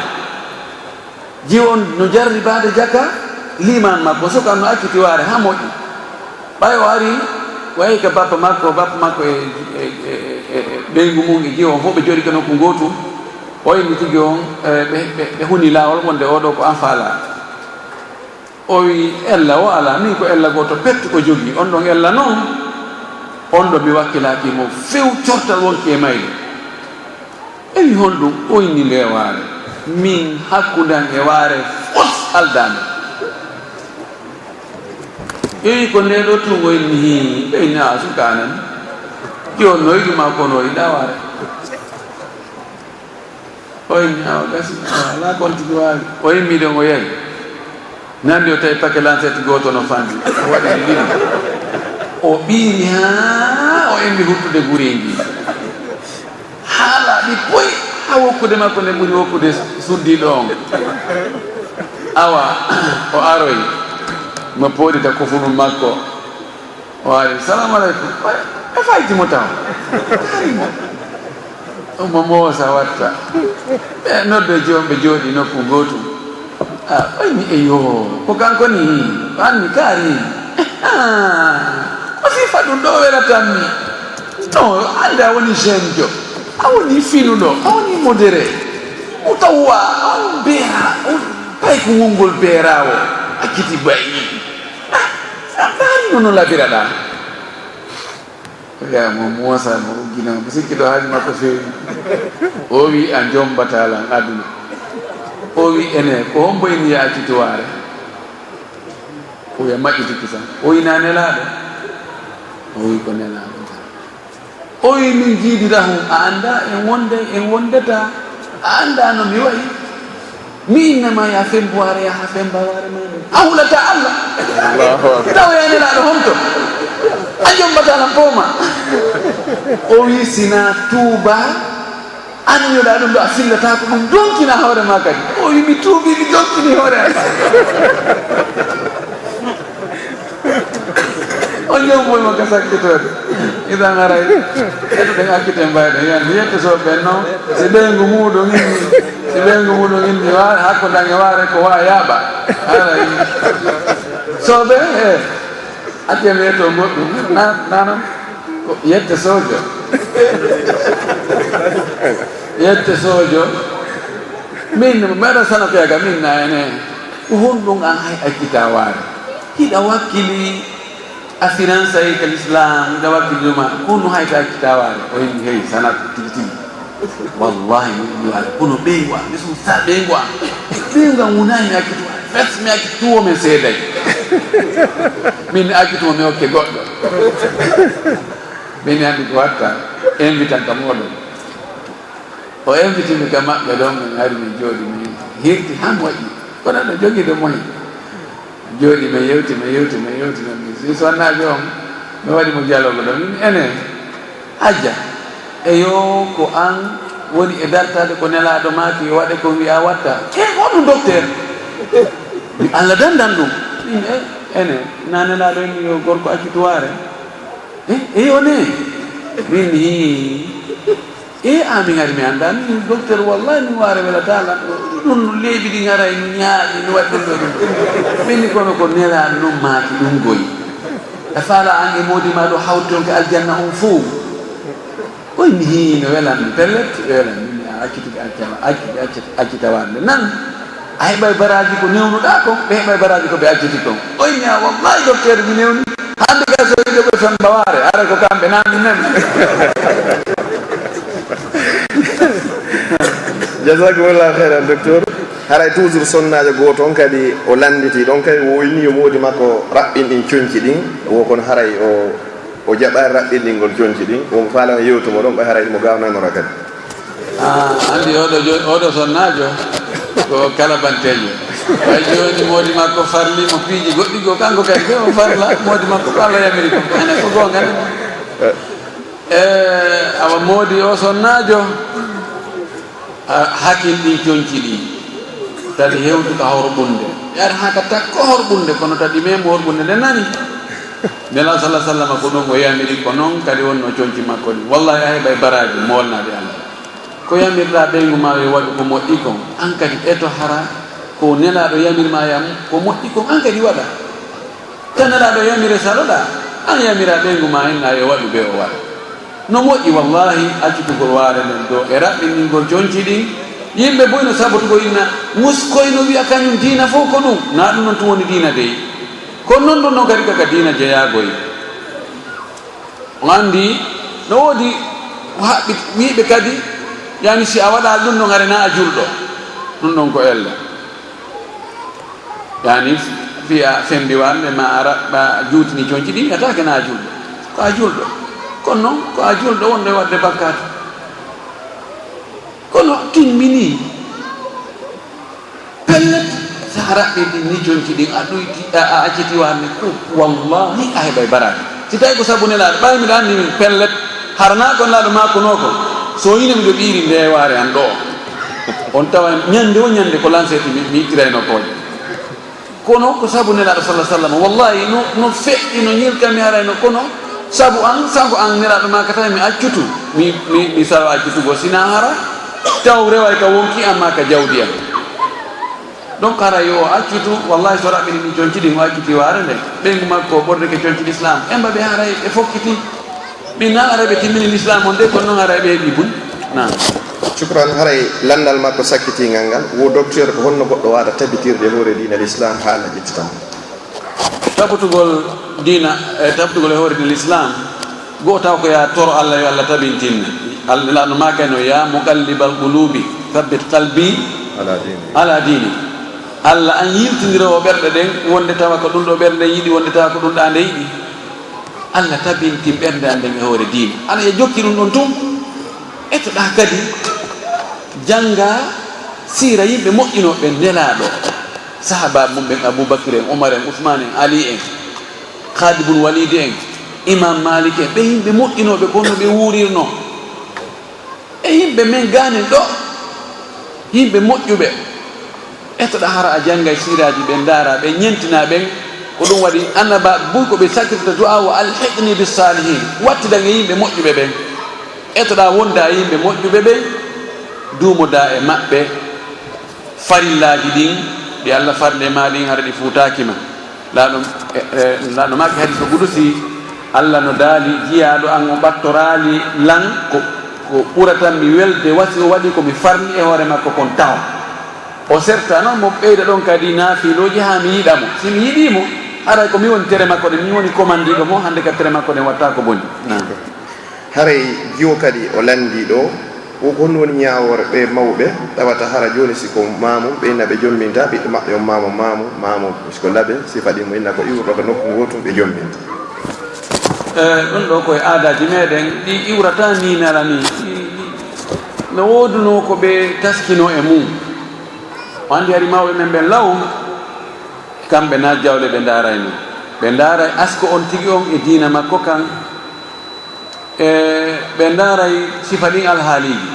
Jiwo on no jarribaade jaka liimaan makko, suka no acciti waare haa moƴƴi. Ɓay o ari, Wayi ka bappa makko, bappa makko e, e, e, e, e ɓeyngu mum e jiwo on fof ɓe jooɗi ka nokku ngootu. O inni tigi on, e, ɓe, ɓe, ɓe huni laawol wonde oo ɗoo ko an faalaa. O wi, "Ella o alaa, min ko ella gooto pet o jogii. On ɗon ella noon, on ɗo mi wakkilaaki mo few cortal wonki e mayde." Ɓe wi, "Honɗum?" O inni, "Nde waare, min hakkunde am e waare fof aldaande." Ɓe wi, "Ko nde ɗo tun?" O inni, "Hii." Ɓe inni, "A suka anan, jooni no yiɗu ma kono o yiɗa waare." O inni, "Awa gasi, awa alaa ko on tigi waawi." O immi ɗon o yahi. Nandi o tawi paquet lancette gooto no fanɗi. O waɗi ɗi ɗiɗi. O ɓiiri haa o immi huttude guri ndi. Haa laaɓi poy, haa wokkude makko nde ɓuri wokkude suddiiɗo on. Awa, o aroyi, mo pooɗita kofunum makko. O ari, "Salaamu aleykum." Oya, ɓe fayti mo taw. Ari mo. Omo moosa watta. Ɓe noddo joom ɓe jooɗi nokku gootu. A, ɓayni, "Eyo, ko kanko ni? Ko an mi kaari?" "Ah, ko sifa ɗum ɗo welatanmi. No, annde a woni jeune jo. A woni finuɗo, a woni modéré. Mo tawa on beera, on pay ko wongol beeraawo. A kiti bayni." Ah, a mbaari no no labiraɗaa. Oya mo moosa mo uggina mo sikki ɗo haaju makko feewi. O wi, "A jombataa lan aduna." O wi, "Ene, ko hombo inni ya accitu waare?" Oya maƴƴitiki tan. O wi, "Na nelaaɗo?" O wi, "Ko nelaaɗo tan." O wi, "Min jiidira hon, a anndaa en wonde, en wondeta, a anndaa no mi wayi. Mi inna ma ya fembuwaare, ya ha fembawaare ma nde. A hulata Allah. Allahu akbar. Taw ya nelaaɗo honto? A jombata lan pooma." O wi, "Sina tuuba, anniyoɗa ɗum ɗo a fillata ko ɗum donkina hoore ma kadi." O wi, "Mi tuubi, mi donkini hoore am." On jom boy mo ka sakkitoode. Idan haray, eto ɗen accite mbayɗe. Yan yette so ɓen noon, si ɓeyngu muuɗum inni, si ɓeyngu muuɗum inni, wa-, hakkunde an e waare ko wa yaaɓa. Haray. So ɓe, eh, accen mi yetto goɗɗum. Na, na, na. Ko yette sojo. Yette sojo. Min, mbeɗa sana ko yaga min na ene. Ko honɗum an hay accita waare? Hiɗa wakkili assurance ay ka l'islam, hiɗa wakkili ɗuma, kono hay ka accita waare. O inni, "Hey, sana ko tigi tigi. Wallahi, mi inni waare. Kono ɓeyngu am, mi sun sa ɓeyngu am. Ɓeyngu am wonani mi accitu waare. Fes mi accitu o men seeday. Min accitu o mi okke goɗɗo." Min andi ko watta, invitan ka moɗon. O invitimi ka maɓɓe ɗon, min ari min jooɗi, min hirti han moƴƴi. Kono ɗo jogii ɗo moƴƴi. Jooɗi, mi yewti, mi yewti, mi yewti, mi yewti. Si sonnaajo on, mi waɗi mo jalogo ɗon. Min ene, Hajja, eyo, ko an woni e dartaade ko nelaaɗo maaki yo waɗe ko wi'a watta. E, ko ɗum docteur. Mi Allah dandan ɗum. Min e, ene, na nelaaɗo en yo gorko accitu waare. E, eyo ne. Min hii. E, amin ari mi annda. Min docteur, wallahi, min waare welataa lan. Ɗum leeɓi ɗi ngaray, mi ñaaɗi, mi waɗi ɗum ɗo, ɗum ɗo. Min ni kono ko nelaaɗo ɗum maaki ɗum goyi. E faala an e moodi ma ɗo hawti on ka aljanna on fow. Koy mi hii no welan mi, pellet, welan mi, mi a acciti ɓe accama, acci-, acci-, accita wande. Nan, a heɓay baraaji ko newnuɗaa kon, ɓe heɓay baraaji ko ɓe acciti kon. Oy mi a wallahi docteur mi newni. Hande ka so yiɗo ɓe femba waare, ara ko kamɓe nan mi men. Jazakumullahu khairan, docteur. Haray toujours sonnaajo gooto on kadi o lannditi ɗon kay, o inni yo moodi makko raɓɓin ɗin conci ɗin, wo kono haray o, o jaɓaari raɓɓinɗingol conci ɗin, wo mo faala on yewtu mo ɗon, ɓay haray mo gaawnanora kadi. Ah, anndi oɗo jo-, oɗo sonnaajo ko kalabanteejo. Ɓay jooni moodi makko farli mo piiji goɗɗi goo, kanko kadi ko o farla moodi makko ko Allah yamiri ko. Ene ko goonga ne. Eh, awa moodi o sonnaajo, a, hakin ɗin conci ɗi. Tadi hewtu ka horɓunde. Yaata haa ka takko horɓunde, kono tadi memo horɓunde nde nani. Nela sala sallama ko ɗum o yamiri ko noon kadi wonno conci makko ɗi. Wallahi a heɓay baraaji molnaade Allah. Ko yamirɗaa ɓeyngu ma yo waɗu ko moƴƴi kon, an kadi eto hara ko nelaaɗo yamir ma yam ko moƴƴi kon, an kadi waɗa. Tan nelaaɗo yamire saloɗaa. An yamira ɓeyngu ma inna yo waɗu ɓe o waɗa. No moƴƴi wallaahi accitugol waare nden ɗoo e raɓɓiningol conci ɗin. Yimɓe buy no sabotugol inna muskoy no wi'a kañum diina fof ko ɗum. Naa ɗum non tun woni diina dey. Kono non ɗum non kadi kaka diina jeyaagoy. On anndi no woodi haɓɓi wiiɓe kadi, yani si a waɗaa ɗum non hare naa a julɗo. Ɗum ɗon ko ella. Yani, fiya fembi wande ma ara ba juutini conci ɗin, a taake na a julɗo. Ko a julɗo. Kono non, ko a julɗo wonɗo e waɗde bakkaatu. Kono timmini. Pellet, sa raɓɓi ɗin ni conci ɗin, a ɗuyti, a, a acciti wande, ko wallahi a heɓay baraji. Si tawi ko sabu Nelaaɗo, ɓay miɗo anndi min pellet, hara na ko Nelaaɗo maakunoo ko, so yine miɗo ɓiiri ndewaare an ɗoo. On tawa ñande o ñande ko lanseti mi, mi ittirayno kooƴe. Kono ko sabu Nelaaɗo sallallahu alaihi wasallam, wallahi no, no feƴƴi, no ñilka mi harayno, kono sabu an, sabu an Nelaaɗo maakata mi accutu, mi, mi, mi salo accutugol, sina hara, taw reway ka wonki amma ka jawdi an. Donc, haray yo o accutu, wallahi, so raɓɓini min conci ɗin, o accuti waare nde, ɓeyngu makko o ɓordeke conci l'islam, emba ɓe haray ɓe fokkiti. Min na haray ɓe timmini l'islam on de, kono non haray ɓe heɓi buy. Naam. Shukran, haray lanndal makko sakkitingal ngal, wo docteur ko honno goɗɗo waata tabitirde hoore diina l'islam haala ƴettitama. Tabutugol diina, e tabutugol e hoore diina l'islam, goo taw ko ya toro Allah yo Allah tabintin. Allah, Nelaaɗo maakayno, "Ya muqallibal qulubi, thabbit qalbi ala dini." Ala dini. Allah an yiltindirowo ɓerɗe ɗen, wonde tawa ko ɗum ɗo ɓernde yiɗi, wonde tawa ko ɗum ɗa nde yiɗi. Allah tabintin ɓernde an nden e hoore diina. Ana e jokki ɗum ɗon tun. Etoɗa kadi jannga siira yimɓe moƴƴinooɓe Nelaaɗo. Sahaabaaɓe mum ɓen, Abubakir en, Umar en, Usmaan en, Ali en, Khaalid bun Waliid en, Imaam Maalik en, ɓe yimɓe moƴƴinooɓe ko honno ɓe wuurirnoo. E yimɓe men gaanin ɗoo, yimɓe moƴƴuɓe. Etoɗa hara a janngay siiraaji ɓen, ndaara ɓen, ñentina ɓen. Ko ɗum waɗi annabaaɓe buy ko ɓe sakkirta du'a, "Wa alhiqni bis salihin." Wattidan e yimɓe moƴƴuɓe ɓen. Etoɗa wonda e yimɓe moƴƴuɓe ɓen, duumoda e maɓɓe. Farillaaji ɗin ɗi Allah farli e ma ɗin, hara ɗi fuutaaki ma. Laaɗo, e, e, Laaɗo maaki hadis ko gudusi, Allah no daali, "Jiyaaɗo an o ɓattoraali lan ko, ko ɓurata mi welde wa si o waɗi ko mi farli e hoore makko kon taho." O serta non mo ɓeyda ɗon kadi naafilooji haa mi yiɗa mo. Si mi yiɗii mo, haray ko mi woni tere makko ɗen, mi woni komandiiɗo mo, hannde ka tere makko ɗen watta ko boni. Naam. Haray jiwo kadi o lanndii ɗoo, wo ko honno woni ñaawoore ɓee mawɓe, tawata hara jooni si ko maamum, ɓe inna ɓe jommbinta ɓiɗɗo maɓɓe on maamum, maamum, maamum, si ko laɓe, sifa ɗin mo inna ko iwruɗo ka nokku ngootun ɓe jommbinta. E, ɗum ɗoo ko e aadaaji meɗen, ɗi iwrata ni nela ni. No woodunoo ko ɓe taskinoo e mum. O anndi hari mawɓe men ɓen law, kamɓe na jawle ɓe ndaarayno. Ɓe ndaaray asko on tigi on e diina makko kan. E, ɓe ndaaray sifa ɗin alhaaliiji.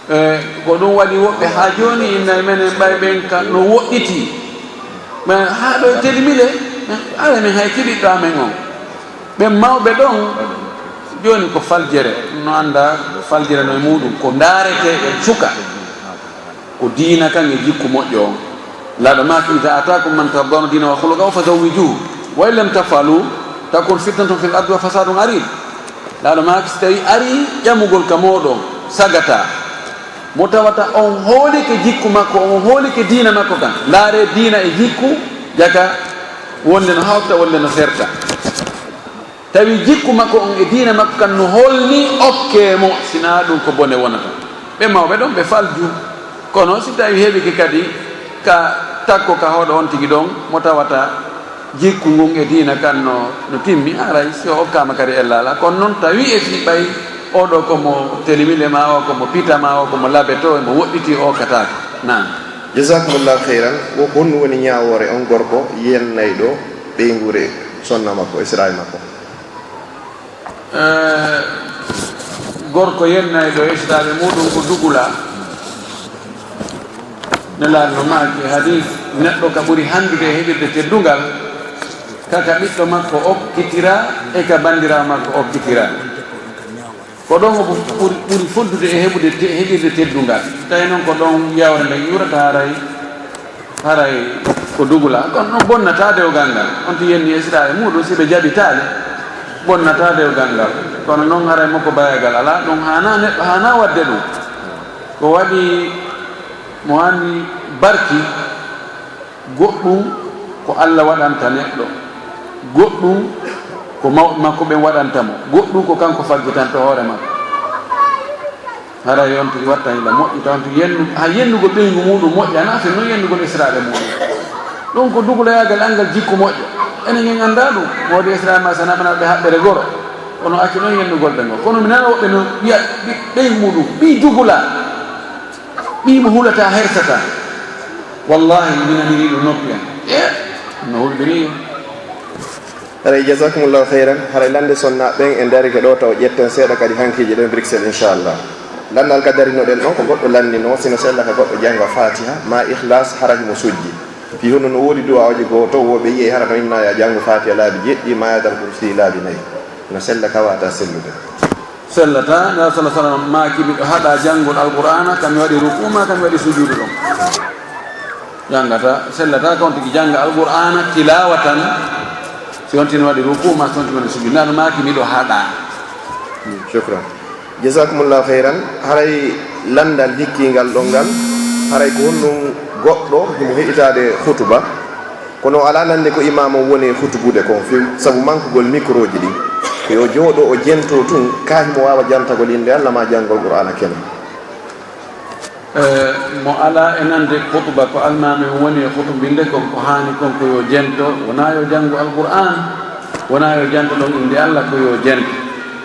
E, ko ɗum waɗi woɓɓe haa jooni inna e menen ɓay ɓen ka no woɗɗiti. Men haa ɗo e telimile, men ala men hay kiɓiɗɗo amen on. Ɓen mawɓe ɗon, jooni ko faljere, no annda faljere no e muuɗum, ko ndaarete e suka. Ko diina kan e jikku moƴƴo on. Laaɗo maaki, "Iza ataakum man tardawna diinahu wa khuluqahu fazawwijuhu, wa in lam taf'alu takun fitnatun fil ardi wa fasadun arid." Laaɗo maaki, si tawi ari ƴamugol ka mooɗon sagata, mo tawata on hoolike jikku makko, on hoolike diina makko kan, ndaare diina e jikku, jaka wonde no hawta, wonde no serta. Tawi jikku makko on e diina makko kan no holni, okkee mo, sinaa ɗum ko bone wonata. Ɓe mawɓe ɗon ɓe falju. Kono si tawi heɓike kadi ka takko ka hoɗo on tigi ɗon, mo tawata jikku ngun e diina kan no, no timmi, haray si o okkaama kadi ella alaa. Kono non tawi e si ɓay oɗo ko mo telimile ma o, ko mo pita ma o, ko mo labeto, mo woɗɗiti o kataake. Naam. Jazakumullahu khairan. Wo ko honno woni ñaawoore on gorko yennayɗo ɓeynguure sonna makko, esiraaɓe makko? Eh, gorko yennayɗo e esiraaɓe muuɗum ko dugula. Nelaaɗo no maaki hadis, neɗɗo ka ɓuri handude e heɓirde teddungal, ka ka ɓiɗɗo makko okkitira e ka bandiraawo makko okkitira. Ko ɗon o ɓuri, ɓuri foddude e heɓude te-, heɓirde teddungal. Tawi noon ko ɗon yawre nden iwrata haray, haray Ko dugula, kono ɗum bonnataa dewgal ngal. On to yenni esiraare muuɗum, si ɓe jaɓitaali, bonnataa dewgal ngal. Kono noon haray makko bayagal alaa, ɗum haanaa neɗɗo, haanaa waɗde ɗum. Ko waɗi mo anndi barki, goɗɗum ko Alla waɗanta neɗɗo, goɗɗum ko mawɓe makko ɓen waɗanta mo, goɗɗum ko kanko faggitanta hoore makko. Haray on tigi watta hila moƴƴi, tawanti yennu-, ha yennugol ɓeyngu muuɗum moƴƴanaa, sinno yennugol esiraaɓe muuɗum. Ɗum ko duguloyaagal anngal jikku moƴƴo. Enen en anndaa ɗum. Woodi esiraaɓe ma, so naɓanaa ɓe haɓɓere goro, kono accu ɗon yennugol ɓe ngol. Kono mi nana woɓɓe no wiya ɓi-, ɓeyngu muuɗum, ɓii dugula, ɓii mo hulataa, hersataa. Wallaahi, mi nanii ɗum noppi am. E, no hulɓinii. Haray, jazakumullahu khairan. Haray lande sonnaaɓe ɓen en darike ɗo taw ƴetten seeɗa kadi hankiiji ɗen Bruxelles, inchallah. Lanndal ka darinoɗen ɗon ko goɗɗo lanndino, sino sella ka goɗɗo jannga Fatiha, ma Ikhlas, hara himo sujji. Fii hono no woodi duwaaji goo to wo ɓe yi'ay hara no inna ya janngu Fatiha laabi jeɗɗi, ma Ayatal Kursi laabi nayi. No sella ka wata sellude. Sellataa, Nulaaɗo sallallaahu alayhi wa sallam maaki, miɗo haɗaa janngol Alqur'aana, ka mi waɗi rukuu ma, ka mi waɗi sujuudu ɗon. Janngata, sellataa ka on tigi jannga Alqur'aana tilaawa tan, si on tigi waɗi rukuu ma, si on tigi waɗi sujuudu. Nulaaɗo maaki, miɗo haɗaa. Shukran. Jazakumullahu khairan. Haray lanndal hikkiingal ɗon ngal, haray ko honɗum goɗɗo himo heɗitaade khutuba, kono o alaa nande ko imaam on woni e hutubude kon few, sabu mankugol mikrooji ɗin. Ko yo jooɗo o jento tun, kaa himo waawa jantagol innde Alla maa janngol Qur'aana kene. E, mo alaa e nande hutuba, ko almaami on woni e hutubinde kon, ko haani kon ko yo jento, wonaa yo janngu Alqur'aan, wonaa yo janto ɗon innde Alla, ko yo jento.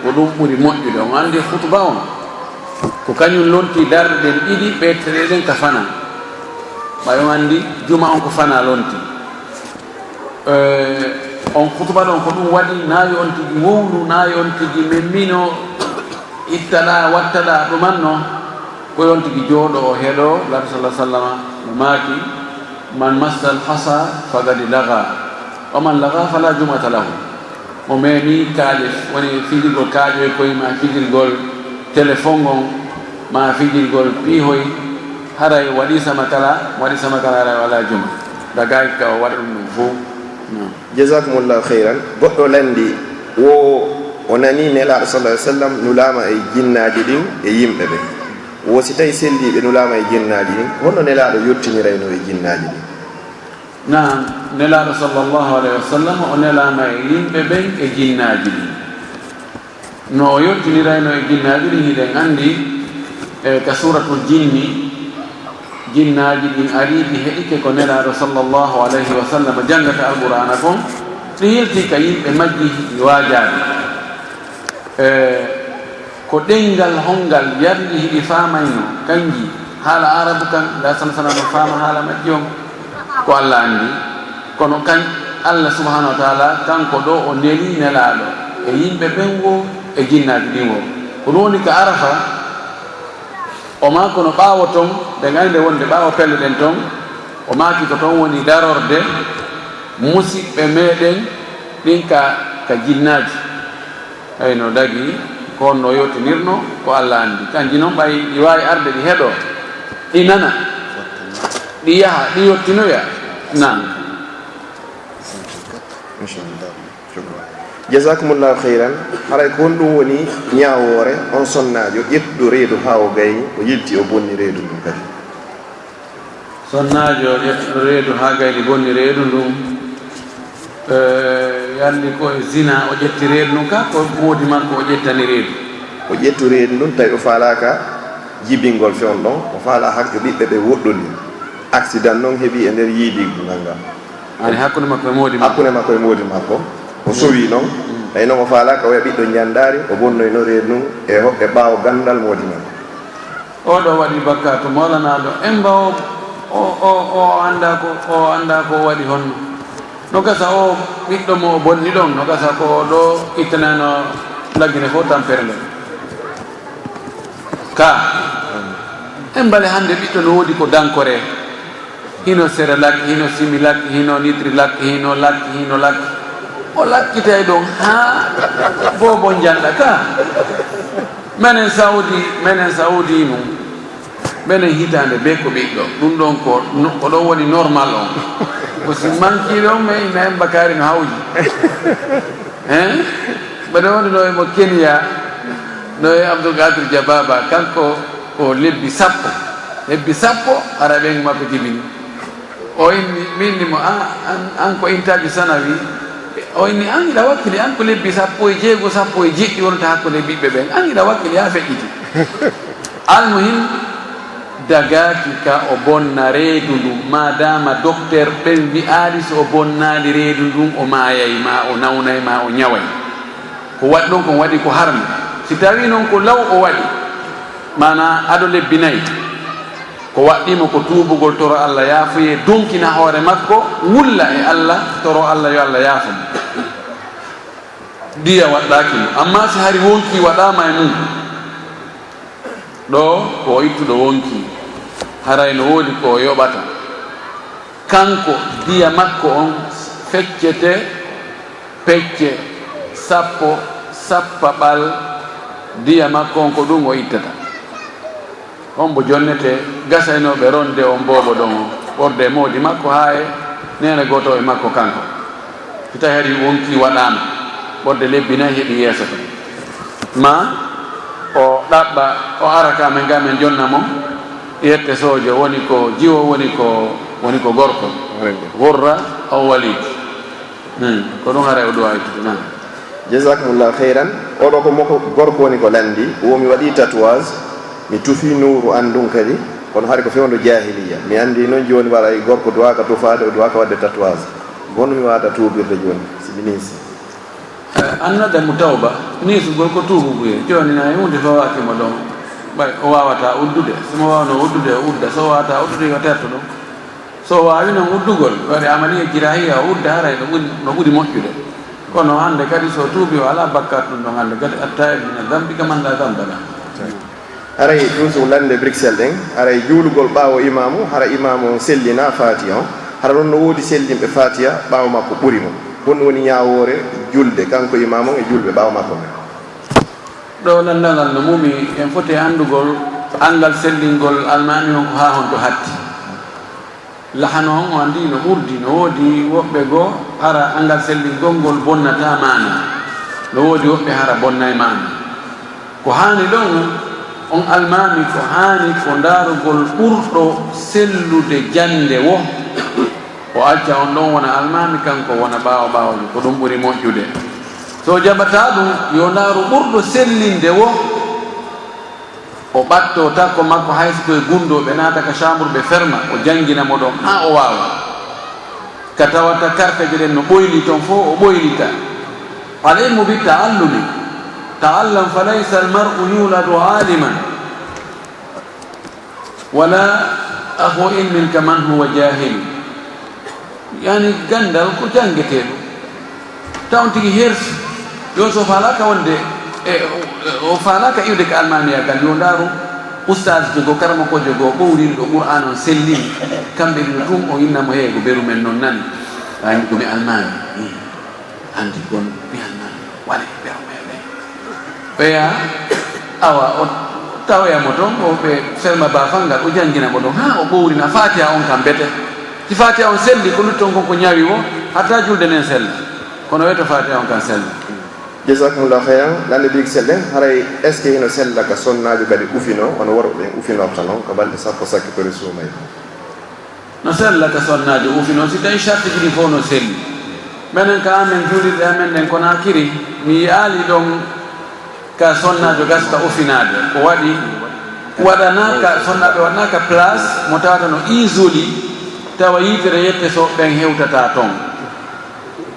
Ko ɗum ɓuri moƴƴude. On anndi hutuba on, ko kañum lontii darɗe ɗen ɗiɗi, ɓeeteɗe ɗen ka fanaa. Ɓay on anndi juma on ko fanaa lontii. E, on hutuba ɗon ko ɗum waɗi, naa yo on tigi wowlu, naa yo on tigi memmino, ittaɗaa, wattaɗaa, ɗuman non, ko yo on tigi jooɗo o heɗo. Nulaaɗo sallallaahu alayhi wa sallam no maaki, "Man massal hasa faqad laga, wa man laga fala jum'ata lahu." Mo memi kaaƴe, woni fijirgol kaaƴe koye ma, fijirgol téléphone on, ma fijirgol piihoy, haray waɗi sama kala, waɗi sama kala, haray wala juma. Dagay ka o waɗa ɗum ɗum fof. Non. Jazakumullahu khairan. Goɗɗo lanndi wo o nani Nelaaɗo sallallaahu alayhi wa sallam nulaama e jinnaaji ɗin e yimɓe ɓen. Wo si tawi selliiɓe nulaama e jinnaaji ɗin, honno Nelaaɗo yottiniraynoo e jinnaaji ɗin? Naam, Nelaaɗo sallallaahu alayhi wa sallam o nelaama e yimɓe ɓen e jinnaaji ɗin. No o yottiniraynoo e jinnaaji ɗin, hiɗen anndi, e, ka Suuratul Jinni, jinnaaji ɗin arii ɗi heɗike ko Nelaaɗo sallallaahu alayhi wa sallam janngata Alqur'aana kon, ɗi yiltii ka yimɓe majji, ɗi waajaade. E, Ko ɗemngal honngal yarli hiɗi faamaynoo, kanji haala Aarabu kan, Nulaaɗo sallallaahu alayhi wa sallam no faama haala majji on, ko Alla anndi. Kono kan Alla subhaanahu wa ta'aalaa, kanko ɗoo o nelii Nelaaɗo e yimɓe ɓen woo, e jinnaaji ɗin woo. Ko ɗum woni ka Arafa, o maaki no ɓaawo ton, ɓe ngannde wonde ɓaawo pelle ɗen ton, o maaki ko ton woni darorde musiɓɓe meɗen ɗin ka, ka jinnaaji. Ey, no dagi, ko honno yottinirnoo, ko Alla anndi. Kanji non ɓay ɗi waawi arde ɗi heɗoo, ɗi nana, ɗi yaha, ɗi yottinoya. Naam. Machallah. Shukran. Jazakumullahu khairan. Haray ko honɗum woni ñaawoore on sonnaajo ƴettuɗo reedu haa o gayni, o yilti o bonni reedu ndun kadi? Sonnaajo ƴettuɗo reedu haa gayni bonni reedu ndun, e, yalli ko e zina o ƴetti reedu ndun, ka ko moodi makko o ƴettani reedu? O ƴettu reedu ndun, tawi o faalaaka jibingol fewndo ɗon, o faalaa hakkunde ɓiɓɓe ɓe woɗɗondiri. Accident non heɓi e nder yiidigu ngal ngal. Ani hakkunde makko e moodi makko? Hakkunde makko e moodi makko. O sowi non. Mm. Tawi non o faalaaka o wi'a ɓiɗɗo njandaari, o bonnoyno reedu ndun e ho-, e ɓaawo ganndal moodi makko. Oo ɗoo waɗi bakkaatu moolanaaɗo. Emba o, o, o, o anndaa ko, o anndaa ko o waɗi honno. No gasa o ɓiɗɗo mo o bonni ɗon, no gasa ko o ɗoo ittanano laggine fof tampere nden. Ka. Embale hannde ɓiɗɗo no woodi ko dankore. Hino Cerelac, hino Similac, hino Nutrilak, hino lak, hino lak. O lakkitay ɗon haa boobo njanɗa ka. Menen Saudi, menen Saudi nun. Menen hitaande bee ko ɓiɗɗo. Ɗum ɗon ko, ko ɗon woni normal on. Ko si mankiiɓe on, mais inna en bakaari no hawji. Hein? Mbaɗa wonde no e mo Kenya, no e Abdul Qadir Jababa, kanko ko lebbi sappo. Lebbi sappo, ara ɓeyngu makko jibini. O inni, mi inni mo, "Ah, an, an ko intaaji sanawi?" O inni, "An iɗa wakkili, an ko lebbi sappo e jeego, sappo e jeɗɗi wonata hakkunde ɓiɓɓe ɓen. An iɗa wakkili, yaa feƴƴiti." Almuhim, dagaaki ka o bonna reedu ndun, maadaama docteur ɓen wi'aali so o bonnaali reedu ndun, o maayay, maa o nawnay, maa o ñaway. Ko waɗi ɗon kon waɗi ko harmi. Si tawii non ko law o waɗi, maanaa ado lebbi nayi, ko waɗɗii mo ko tuubugol, toro Alla yaafuyee, donkina hoore makko, wulla e Alla, toro Alla yo Alla yaafo mo. Diya waɗɗaaki mo. Ammaa si hari wonkii waɗaama e mum, ɗoo ko o ittuɗo wonkii, haray no woodi ko o yoɓata. Kanko, diya makko on feccete pecce sappo, sappaɓal diya makko on, ko ɗum o ittata. Hombo jonnete gasaynooɓe ronde on boobo ɗon on, ɓorde e moodi makko haa e neene gootooɓe makko kanko? Si tawi hari wonkii waɗaama, ɓorde lebbi nayi heɓi yeeso ton. Ma o ɗaɓɓa, o ara ka men ga men jonna mo, yette soojo woni ko jiwo, woni ko, woni ko gorko. Ghurra aw walid. Hmm, ko ɗum haray o duwa ittude, naam. Jazakumullahu khairan. Oɗo ko mo ko gorko woni ko lanndi. Wo mi waɗi tatouage, mi tufi nuuru an ndun kadi. Kono hari ko fewndo jahiliya. Mi anndi noon jooni waray gorko duwaaka tufaade, o duwaaka waɗde tatouage. Bon mi waata tuubirde jooni, si mi ninsi. Eh, an nodda mo tawba, niisugol ko tuububuye. Jooni na e huunde fawaaki mo ɗon. Ɓay o waawata uddude. Si mo waawno uddude, o udda. So o waawata uddude, yo terto ɗum. So o waawi noon uddugol, waɗi amaliya jiraahiya, o udda, haray no ɓuri, no ɓuri moƴƴude. Kono hannde kadi, so o tuubi, o alaa bakkaat ɗum ɗon hannde kadi, attaa'ib mina dambi kaman laa damba lah. Haray ɗum so lande Bruxelles ɗen, haray juulugol ɓaawo imaamu, hara imaamu on sellinaa Faatiha on, hara ɗon no woodi sellinɓe Faatiha ɓaawo makko ɓuri mo. Honɗum woni ñaawoore julde kanko imaamu on e julɓe ɓaawo makko ɓen? Ɗo lanndal ngal no mumi, en foti anndugol anngal sellingol almaami on ko haa honto hatti. Lahano on o anndi no ɓurdi, no woodi woɓɓe goo hara anngal sellingol ngol bonnataa maana, no woodi woɓɓe hara bonnay maana. Ko haani ɗon, on almaami ko haani ko ndaarugol ɓurɗo sellude jannde wo, o acca on ɗon wona almaami, kanko wona ɓaawo ɓaawojo, ko ɗum ɓuri moƴƴude. So o jaɓataa ɗum, yo ndaaru ɓurɗo sellinde wo, o ɓattoo takko makko, hay si ko e gunndoo, ɓe naata ka chambre, ɓe ferma, o janngina mo ɗon haa o waawa. Ka tawata karteeje ɗen no ɓoyli ton fof, o ɓoylita. Al ilmu bi taallumi. Taallam fa laysa al mar'u yuladu aaliman. Wala akhu ilmin kaman huwa jahil. Yani ganndal ko janngetee ɗum. Taw on tigi hersi. Jooni so faalaaka wonde, e, o, o faalaaka iwde ka almaamiya kan, yo ndaaru ustaas jogo, karamokoojo goo, ɓowrinɗo Qur'aan on sellini. Kamɓe ɗiɗo tun, o inna mo, "Hee, ko beru men non nani. Ɓay anndi ko mi almaami." Anndi kon mi almaami. Wale, beru men ɓe. Ɓeya, awa, o tawoya mo ton, o ɓe ferma baafal ngal, o janngina mo ɗon, haa o ɓowrina Faatiha on kan bete. Si Faatiha on selli, ko lutton kon ko ñawi wo, hatta julde nden sella. Kono weto Faatiha on kan sella. Jazakumullahu khairan. Lande Bruxelles ɗen, haray est-ce que hino sella ka sonnaajo kadi ufino, hono worɓe ɓen ufinorta non, ka balɗe sappo sakkitori suumay? No sella ka sonnaajo ufinoo, si tawi sartiji ɗin fof no selli. Menen ka amen juulirɗe amen ɗen Konaakiri, mi yi'aali ɗon ka sonnaajo gasta ufinaade. Ko waɗi waɗanaa ka, sonnaaɓe waɗanaa ka place mo tawata no isolé, tawa yitere yette so ɓen hewtataa ton.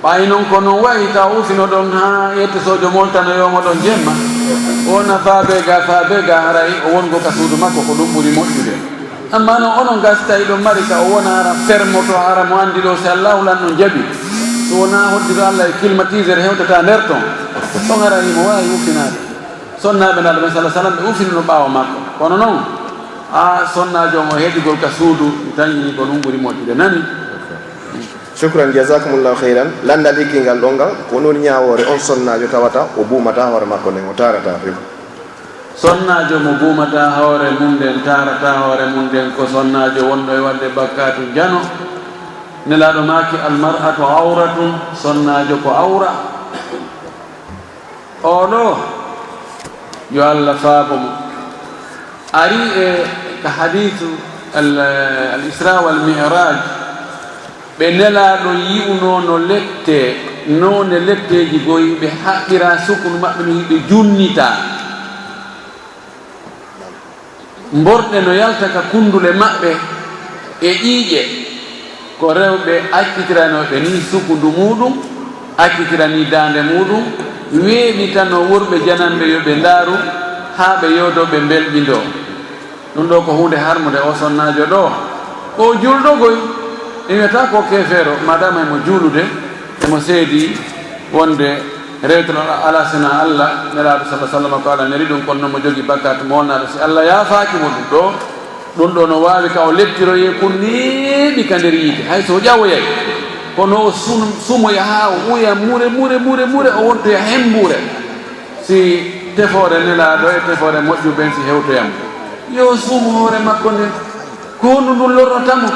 Ɓay non ko non wayi, taw ufino ɗon haa yette soojo moltanoyoo mo ɗon jemma. O wona faa bee gaa, faa bee gaa, haray o wongo ka suudu makko, ko ɗum ɓuri moƴƴude. Ammaa non onon gaa, si tawi ɗon mari ka o wona, hara fermoto, hara mo anndi ɗo, si Allaahu lan non jaɓi. So wonaa hoddiro Alla e climatiseur hewtata nder ton. Ɗon haray himo waawi ufinaade. Sonnaaɓe Nulaaɗo men, sallallaahu alayhi wa sallam, ɓe ufinino ɓaawo makko. Kono non, haa sonnaajo on o heɗigol ka suudu, mi tañini ko ɗum ɓuri moƴƴude. Nani? Shukran, jazakumullahu khairan. Lanndal hikkingal ɗon ngal, ko non ñaawoore on sonnaajo tawata o buumataa hoore makko nden, o taarataa few? Sonnaajo mo buumataa hoore mum nden, taarataa hoore mum nden, ko sonnaajo wonɗo e waɗde bakkaatu njano. Nelaaɗo maaki, "Almar'atu awratun", sonnaajo ko awra. Oo ɗoo, yo Allah faabo mo. Ari e ka hadiisu al, al Isra wal Mi'raj, ɓe Nelaaɗo yi'unoo no lette, noone letteeji goy, ɓe haɓɓira sukunu maɓɓe no hiɓe junnita. Mborɗe no yalta ka kunndule maɓɓe e ƴiiƴe. Ko rewɓe accitiranooɓe nii sukundu muuɗum, accitira nii daande muuɗum, weeɓitanoo worɓe jananɓe yo ɓe ndaaru, haa ɓe yoodoo ɓe mbelɓindoo. Ɗum ɗoo ko huunde harmunde. O sonnaajo ɗoo, o juulɗo goy, en wiyataa ko keefeero, maadaama emo juulude, emo seedii wonde rewtano alaa sinaa Allah, Nelaaɗo sallallaahu alayhi wa sallam ko Allah neli ɗum, kono noon mo jogii bakkaatu moolnaaɗo, si Allah yaafaaki mo ɗum ɗoo, ɗum ɗoo no waawi ka o leptiroyee kun neeɓi ka nder yiite, hay so o ƴawoyay, kono o sun-, sumoya haa o ɓuya mure, mure, mure, mure, o wontoya hembuure. Si tefoore Nelaaɗo e tefoore moƴƴu ɓen si hewtoyamo, yo o suumo hoore makko nden. Ko honɗum ɗum lorrata mo?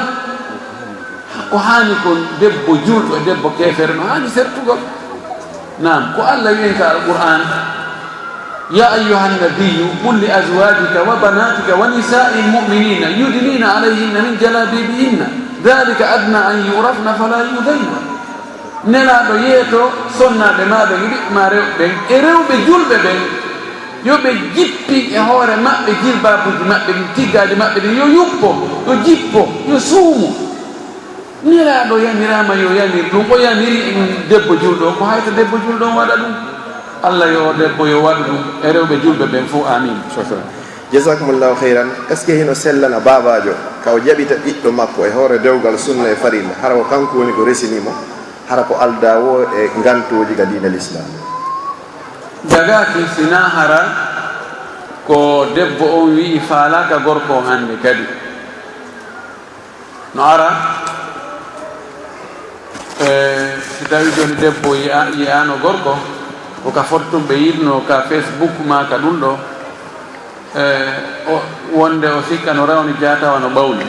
Ko haani kon debbo juulɗo e debbo keefeero no haani sertugol. Naam, ko Allah wi'en ka Alqur'aan, "يا أيها النبي قل لأزواجك وبناتك ونساء المؤمنين يدنين عليهن من جلابيبهن ذلك أدنى أن يعرفن فلا يؤذين." Nelaaɗo, yeeto sonnaaɓe maa ɓen, ɓiɓɓe maa rewɓe ɓen, e rewɓe juulɓe ɓen, yo ɓe jippi e hoore maɓɓe jilbaabuuji maɓɓe ɗin, tiggaaɗi maɓɓe ɗin, yo yuppo, yo jippo, yo suumo. Nelaaɗo yamiraama yo yamir ɗum, o yamiri ɗum debbo juulɗo on, ko hayta debbo juulɗo on waɗa ɗum? Allah yo o debbo yo waɗu ɗum, e rewɓe juulɓe ɓen fof, aamiin. Jazakumullahu khairan. Est-ce que hino sellana baabaajo ka o jaɓita ɓiɗɗo makko e hoore dewgal sunna e farilla, hara ko kanko woni ko resini mo, hara ko aldaa woo e ngantooji ka diina Lislaam? Dagaaki, sinaa hara ko debbo on wi'i faalaaka gorko on hannde kadi. No ara, e, si tawi jooni debbo yi'a-, yi'aano gorko, ko ka foti tun ɓe yi'noo ka Facebook maa ka ɗum ɗoo, e, o, wonde o sikka no rawni jaa tawa no ɓawli.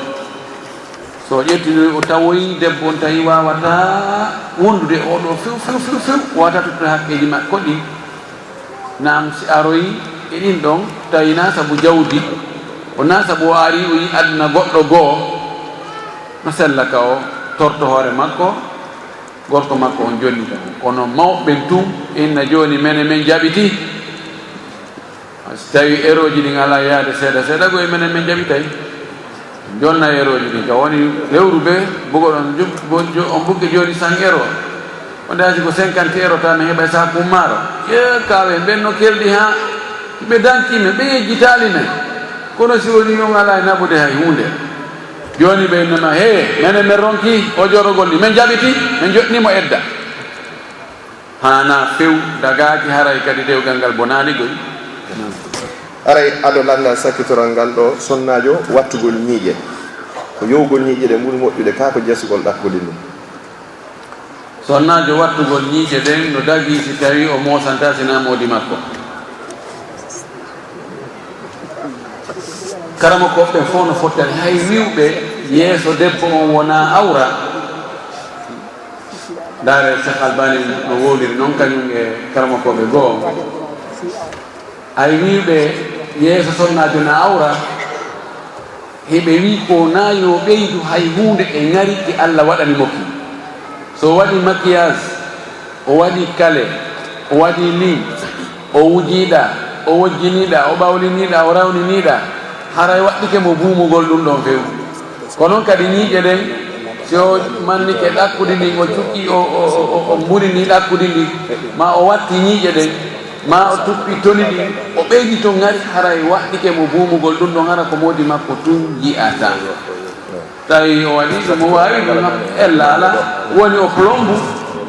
So o ƴettinoyi, o tawoyi debbo on tawi waawataa wondude e oo ɗoo few, few, few, few, waawataa tottude hakkeeji makko ɗin. Naam, si aroyi e ɗin ɗon, tawi naa sabu jawdi, o naa sabu o ari o yi aduna goɗɗo goo, no sella ka o torto hoore makko, gorko makko on jonnita mo. Kono mawɓe ɓen tun, inna jooni menen men jaɓiti. Si tawi erooji ɗin alaa yaade seeɗa seeɗa, ko e menen men jaɓitay. Jonna erooji ɗin ka woni lewru bee bugoɗon jub-, bo-, jo-, on bukke jooni cent euro. Wonde hay si ko cinquante euro tawa men heɓay saaku maaro. Yee, kaawe ɓen no kelɗi haa ɓe danki men, ɓe yejjitaali men. Kono si woni on alaa e naɓude hay huunde. Jooni ɓe innama, "Hee, menen men ronki o jorogol ni, men jaɓiti, men joɗni mo edda." Haanaa few, dagaaki haray kadi dewgal ngal bonaali goy. Haray ado lanndal sakkitoral ngal ɗoo, sonnaajo wattugol ñiiƴe. Ko yowgol ñiiƴe ɗen ɓuri moƴƴude kaa ko jasugol ɗakkudi ndin? Sonnaajo wattugol ñiiƴe ɗen no dagii si tawii o moosantaa sinaa moodi makko. Karamokooɓe ɓen fow no fottani, hay wi'uɓe yeeso debbo on wonaa awra. Ndaare Cheikh Albani no wowliri non kañum e karamokooɓe goo. Hay wi'uɓe yeeso sonnaajo na awra, hiɓe wi'i ko na yo ɓeydu hay huunde e ŋari ɗi Allah waɗani mo ki. So o waɗi maquillage, o waɗi kale, o waɗi lin, o wujiiɗa, o wojjiniiɗa, o ɓawliniiɗa, o rawniniiɗa, haray waɗɗike mo buumugol ɗum ɗon few. Ko non kadi ñiiƴe ɗen, si o mannike ɗakkudi ndin, o cukki, o, o, o, o, o mburini ɗakkudi ndin, ma o watti ñiiƴe ɗen, ma o tuppi toni ɗin, o ɓeydi ton ŋari, haray waɗɗike mo buumugol ɗum ɗon, hara ko moodi makko tun yi'ata. Tawi o waɗi ɗum, o waawi ɗum, ella alaa, woni o plombu,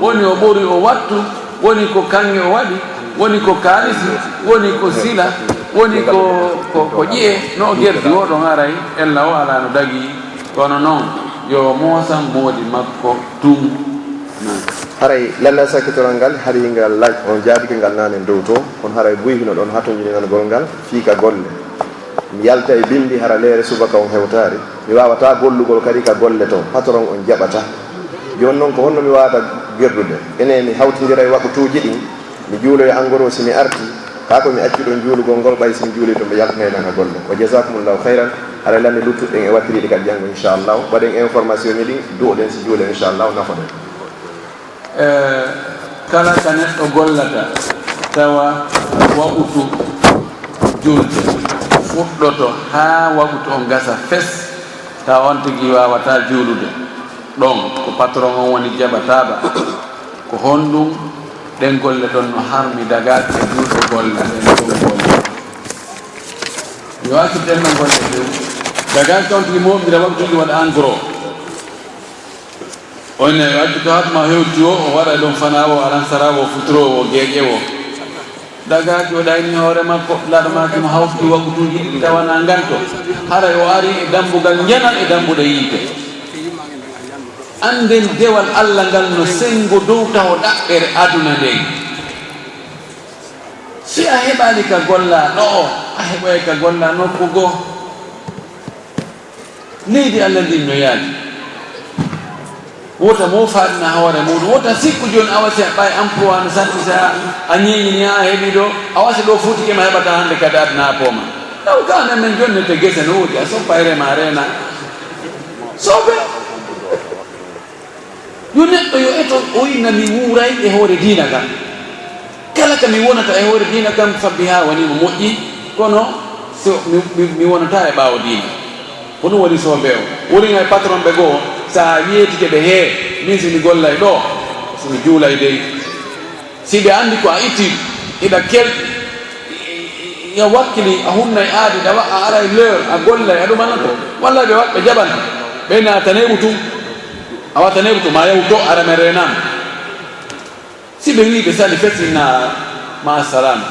woni o ɓori o wattu, woni ko kaŋŋe o waɗi, woni ko kaalisi, woni ko sila, woni ko, ko, ko ƴi'e, no o gerti o ɗon haray, ella o alaa no dagii, kono non yo o moosan moodi makko tun. Haray lalla sakkitoral ngal, hari ngal laaj, on jaabike ngal naane dow to, kono haray buy hino ɗon hatonjini nanugol ngal fii ka golle. Mi yalta e bimbi hara leere subaka on hewtaari. Mi waawataa gollugol kadi ka golle ton, patron on jaɓataa. Jooni noon, ko honno mi waawata gerdude? Ene mi hawtindira e waɓɓutuuji ɗin, mi juuloya angoro si mi arti, kaa ko mi accu ɗon juulugol ngol, ɓay si mi juulii to ɓe yaltinay lan ka golle. Wa jazakumullahu khairan. Haray lan e luttuɗen e wattiriiɗi kadi janngo, inchallahu. Waɗen information ji ɗin, du'oɗen si juulee, inchallahu, nafoɗen. E, kala ka neɗɗo gollata, tawa waɓutu julde fuɗɗoto haa waɓutu on gasa fes, tawa on tigi waawataa juulude. Ɗon ko patron on woni jaɓataa ba. Ko honɗum? Ɗen golle ɗon no harmi dagaaki e julɗo golla, ɗen ɗon golle. Yo accu ɗen no golle few. Dagaaki on tigi mooɓndira waɓutuuji waɗa en gros. On ne yo accu to haɗma hewti o, o waɗa ɗon fanaa o, alansara o, futuro o, geeƴe o. Dagaaki o ɗayni hoore makko, laɗamaaki mo hawtude waɓutuuji ɗiɗi tawana nganto. Haray o ari e dambugal njanal e dambuɗe yiite. Annden dewal Alla ngal no senngo dow taho ɗaɓɓere aduna nden. Si a heɓaali ka gollaa ɗoo, a heɓoyay ka gollaa nokku goo. Leydi Alla ndin no yaadi. Wota mo faaɗina hoore muuɗum. Wota sikku jooni awa si a ɓay emploi no satti, si a, a ñeeñini a heɓi ɗo, awa si ɗo fuutike ma heɓata hannde kadi aduna a pooma. Taw ka men men jonnete gese no woodi, a soppa e rema a reena. Soobe. Yo neɗɗo yo eto o inna mi wuuray e hoore diina kan. Kala ka mi wonata e hoore diina kan fabbi haa woni mo moƴƴi, kono so mi, mi, mi wonata e ɓaawo diina. Ko ɗum woni soobe o. Woni ngay patron ɓe goo, sa yeetike ɓe hee, min si mi gollay ɗo, si mi juulay dey. Si ɓe anndi ko a itti, iɗa kel, ya wakkili, a hunnay aadi, ɗa wa-, a aray leur, a gollay, a ɗumanato. Walla ɓe wa-, ɓe jaɓanta. Ɓe na taneeɓu tun. A wa taneeɓu tun, ma yahu to, ara men reenaama. Si ɓe wii ɓe sali fes, inna ma salam.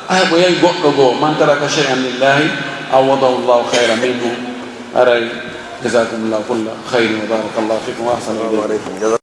A heɓoyay goɗɗo goo, man taraka shay'an lillahi, awwadahu Allahu khayran minhu. Aray, jazakumullahu kulla khayrin wa barakallahu fikum wa ahsana ilaykum.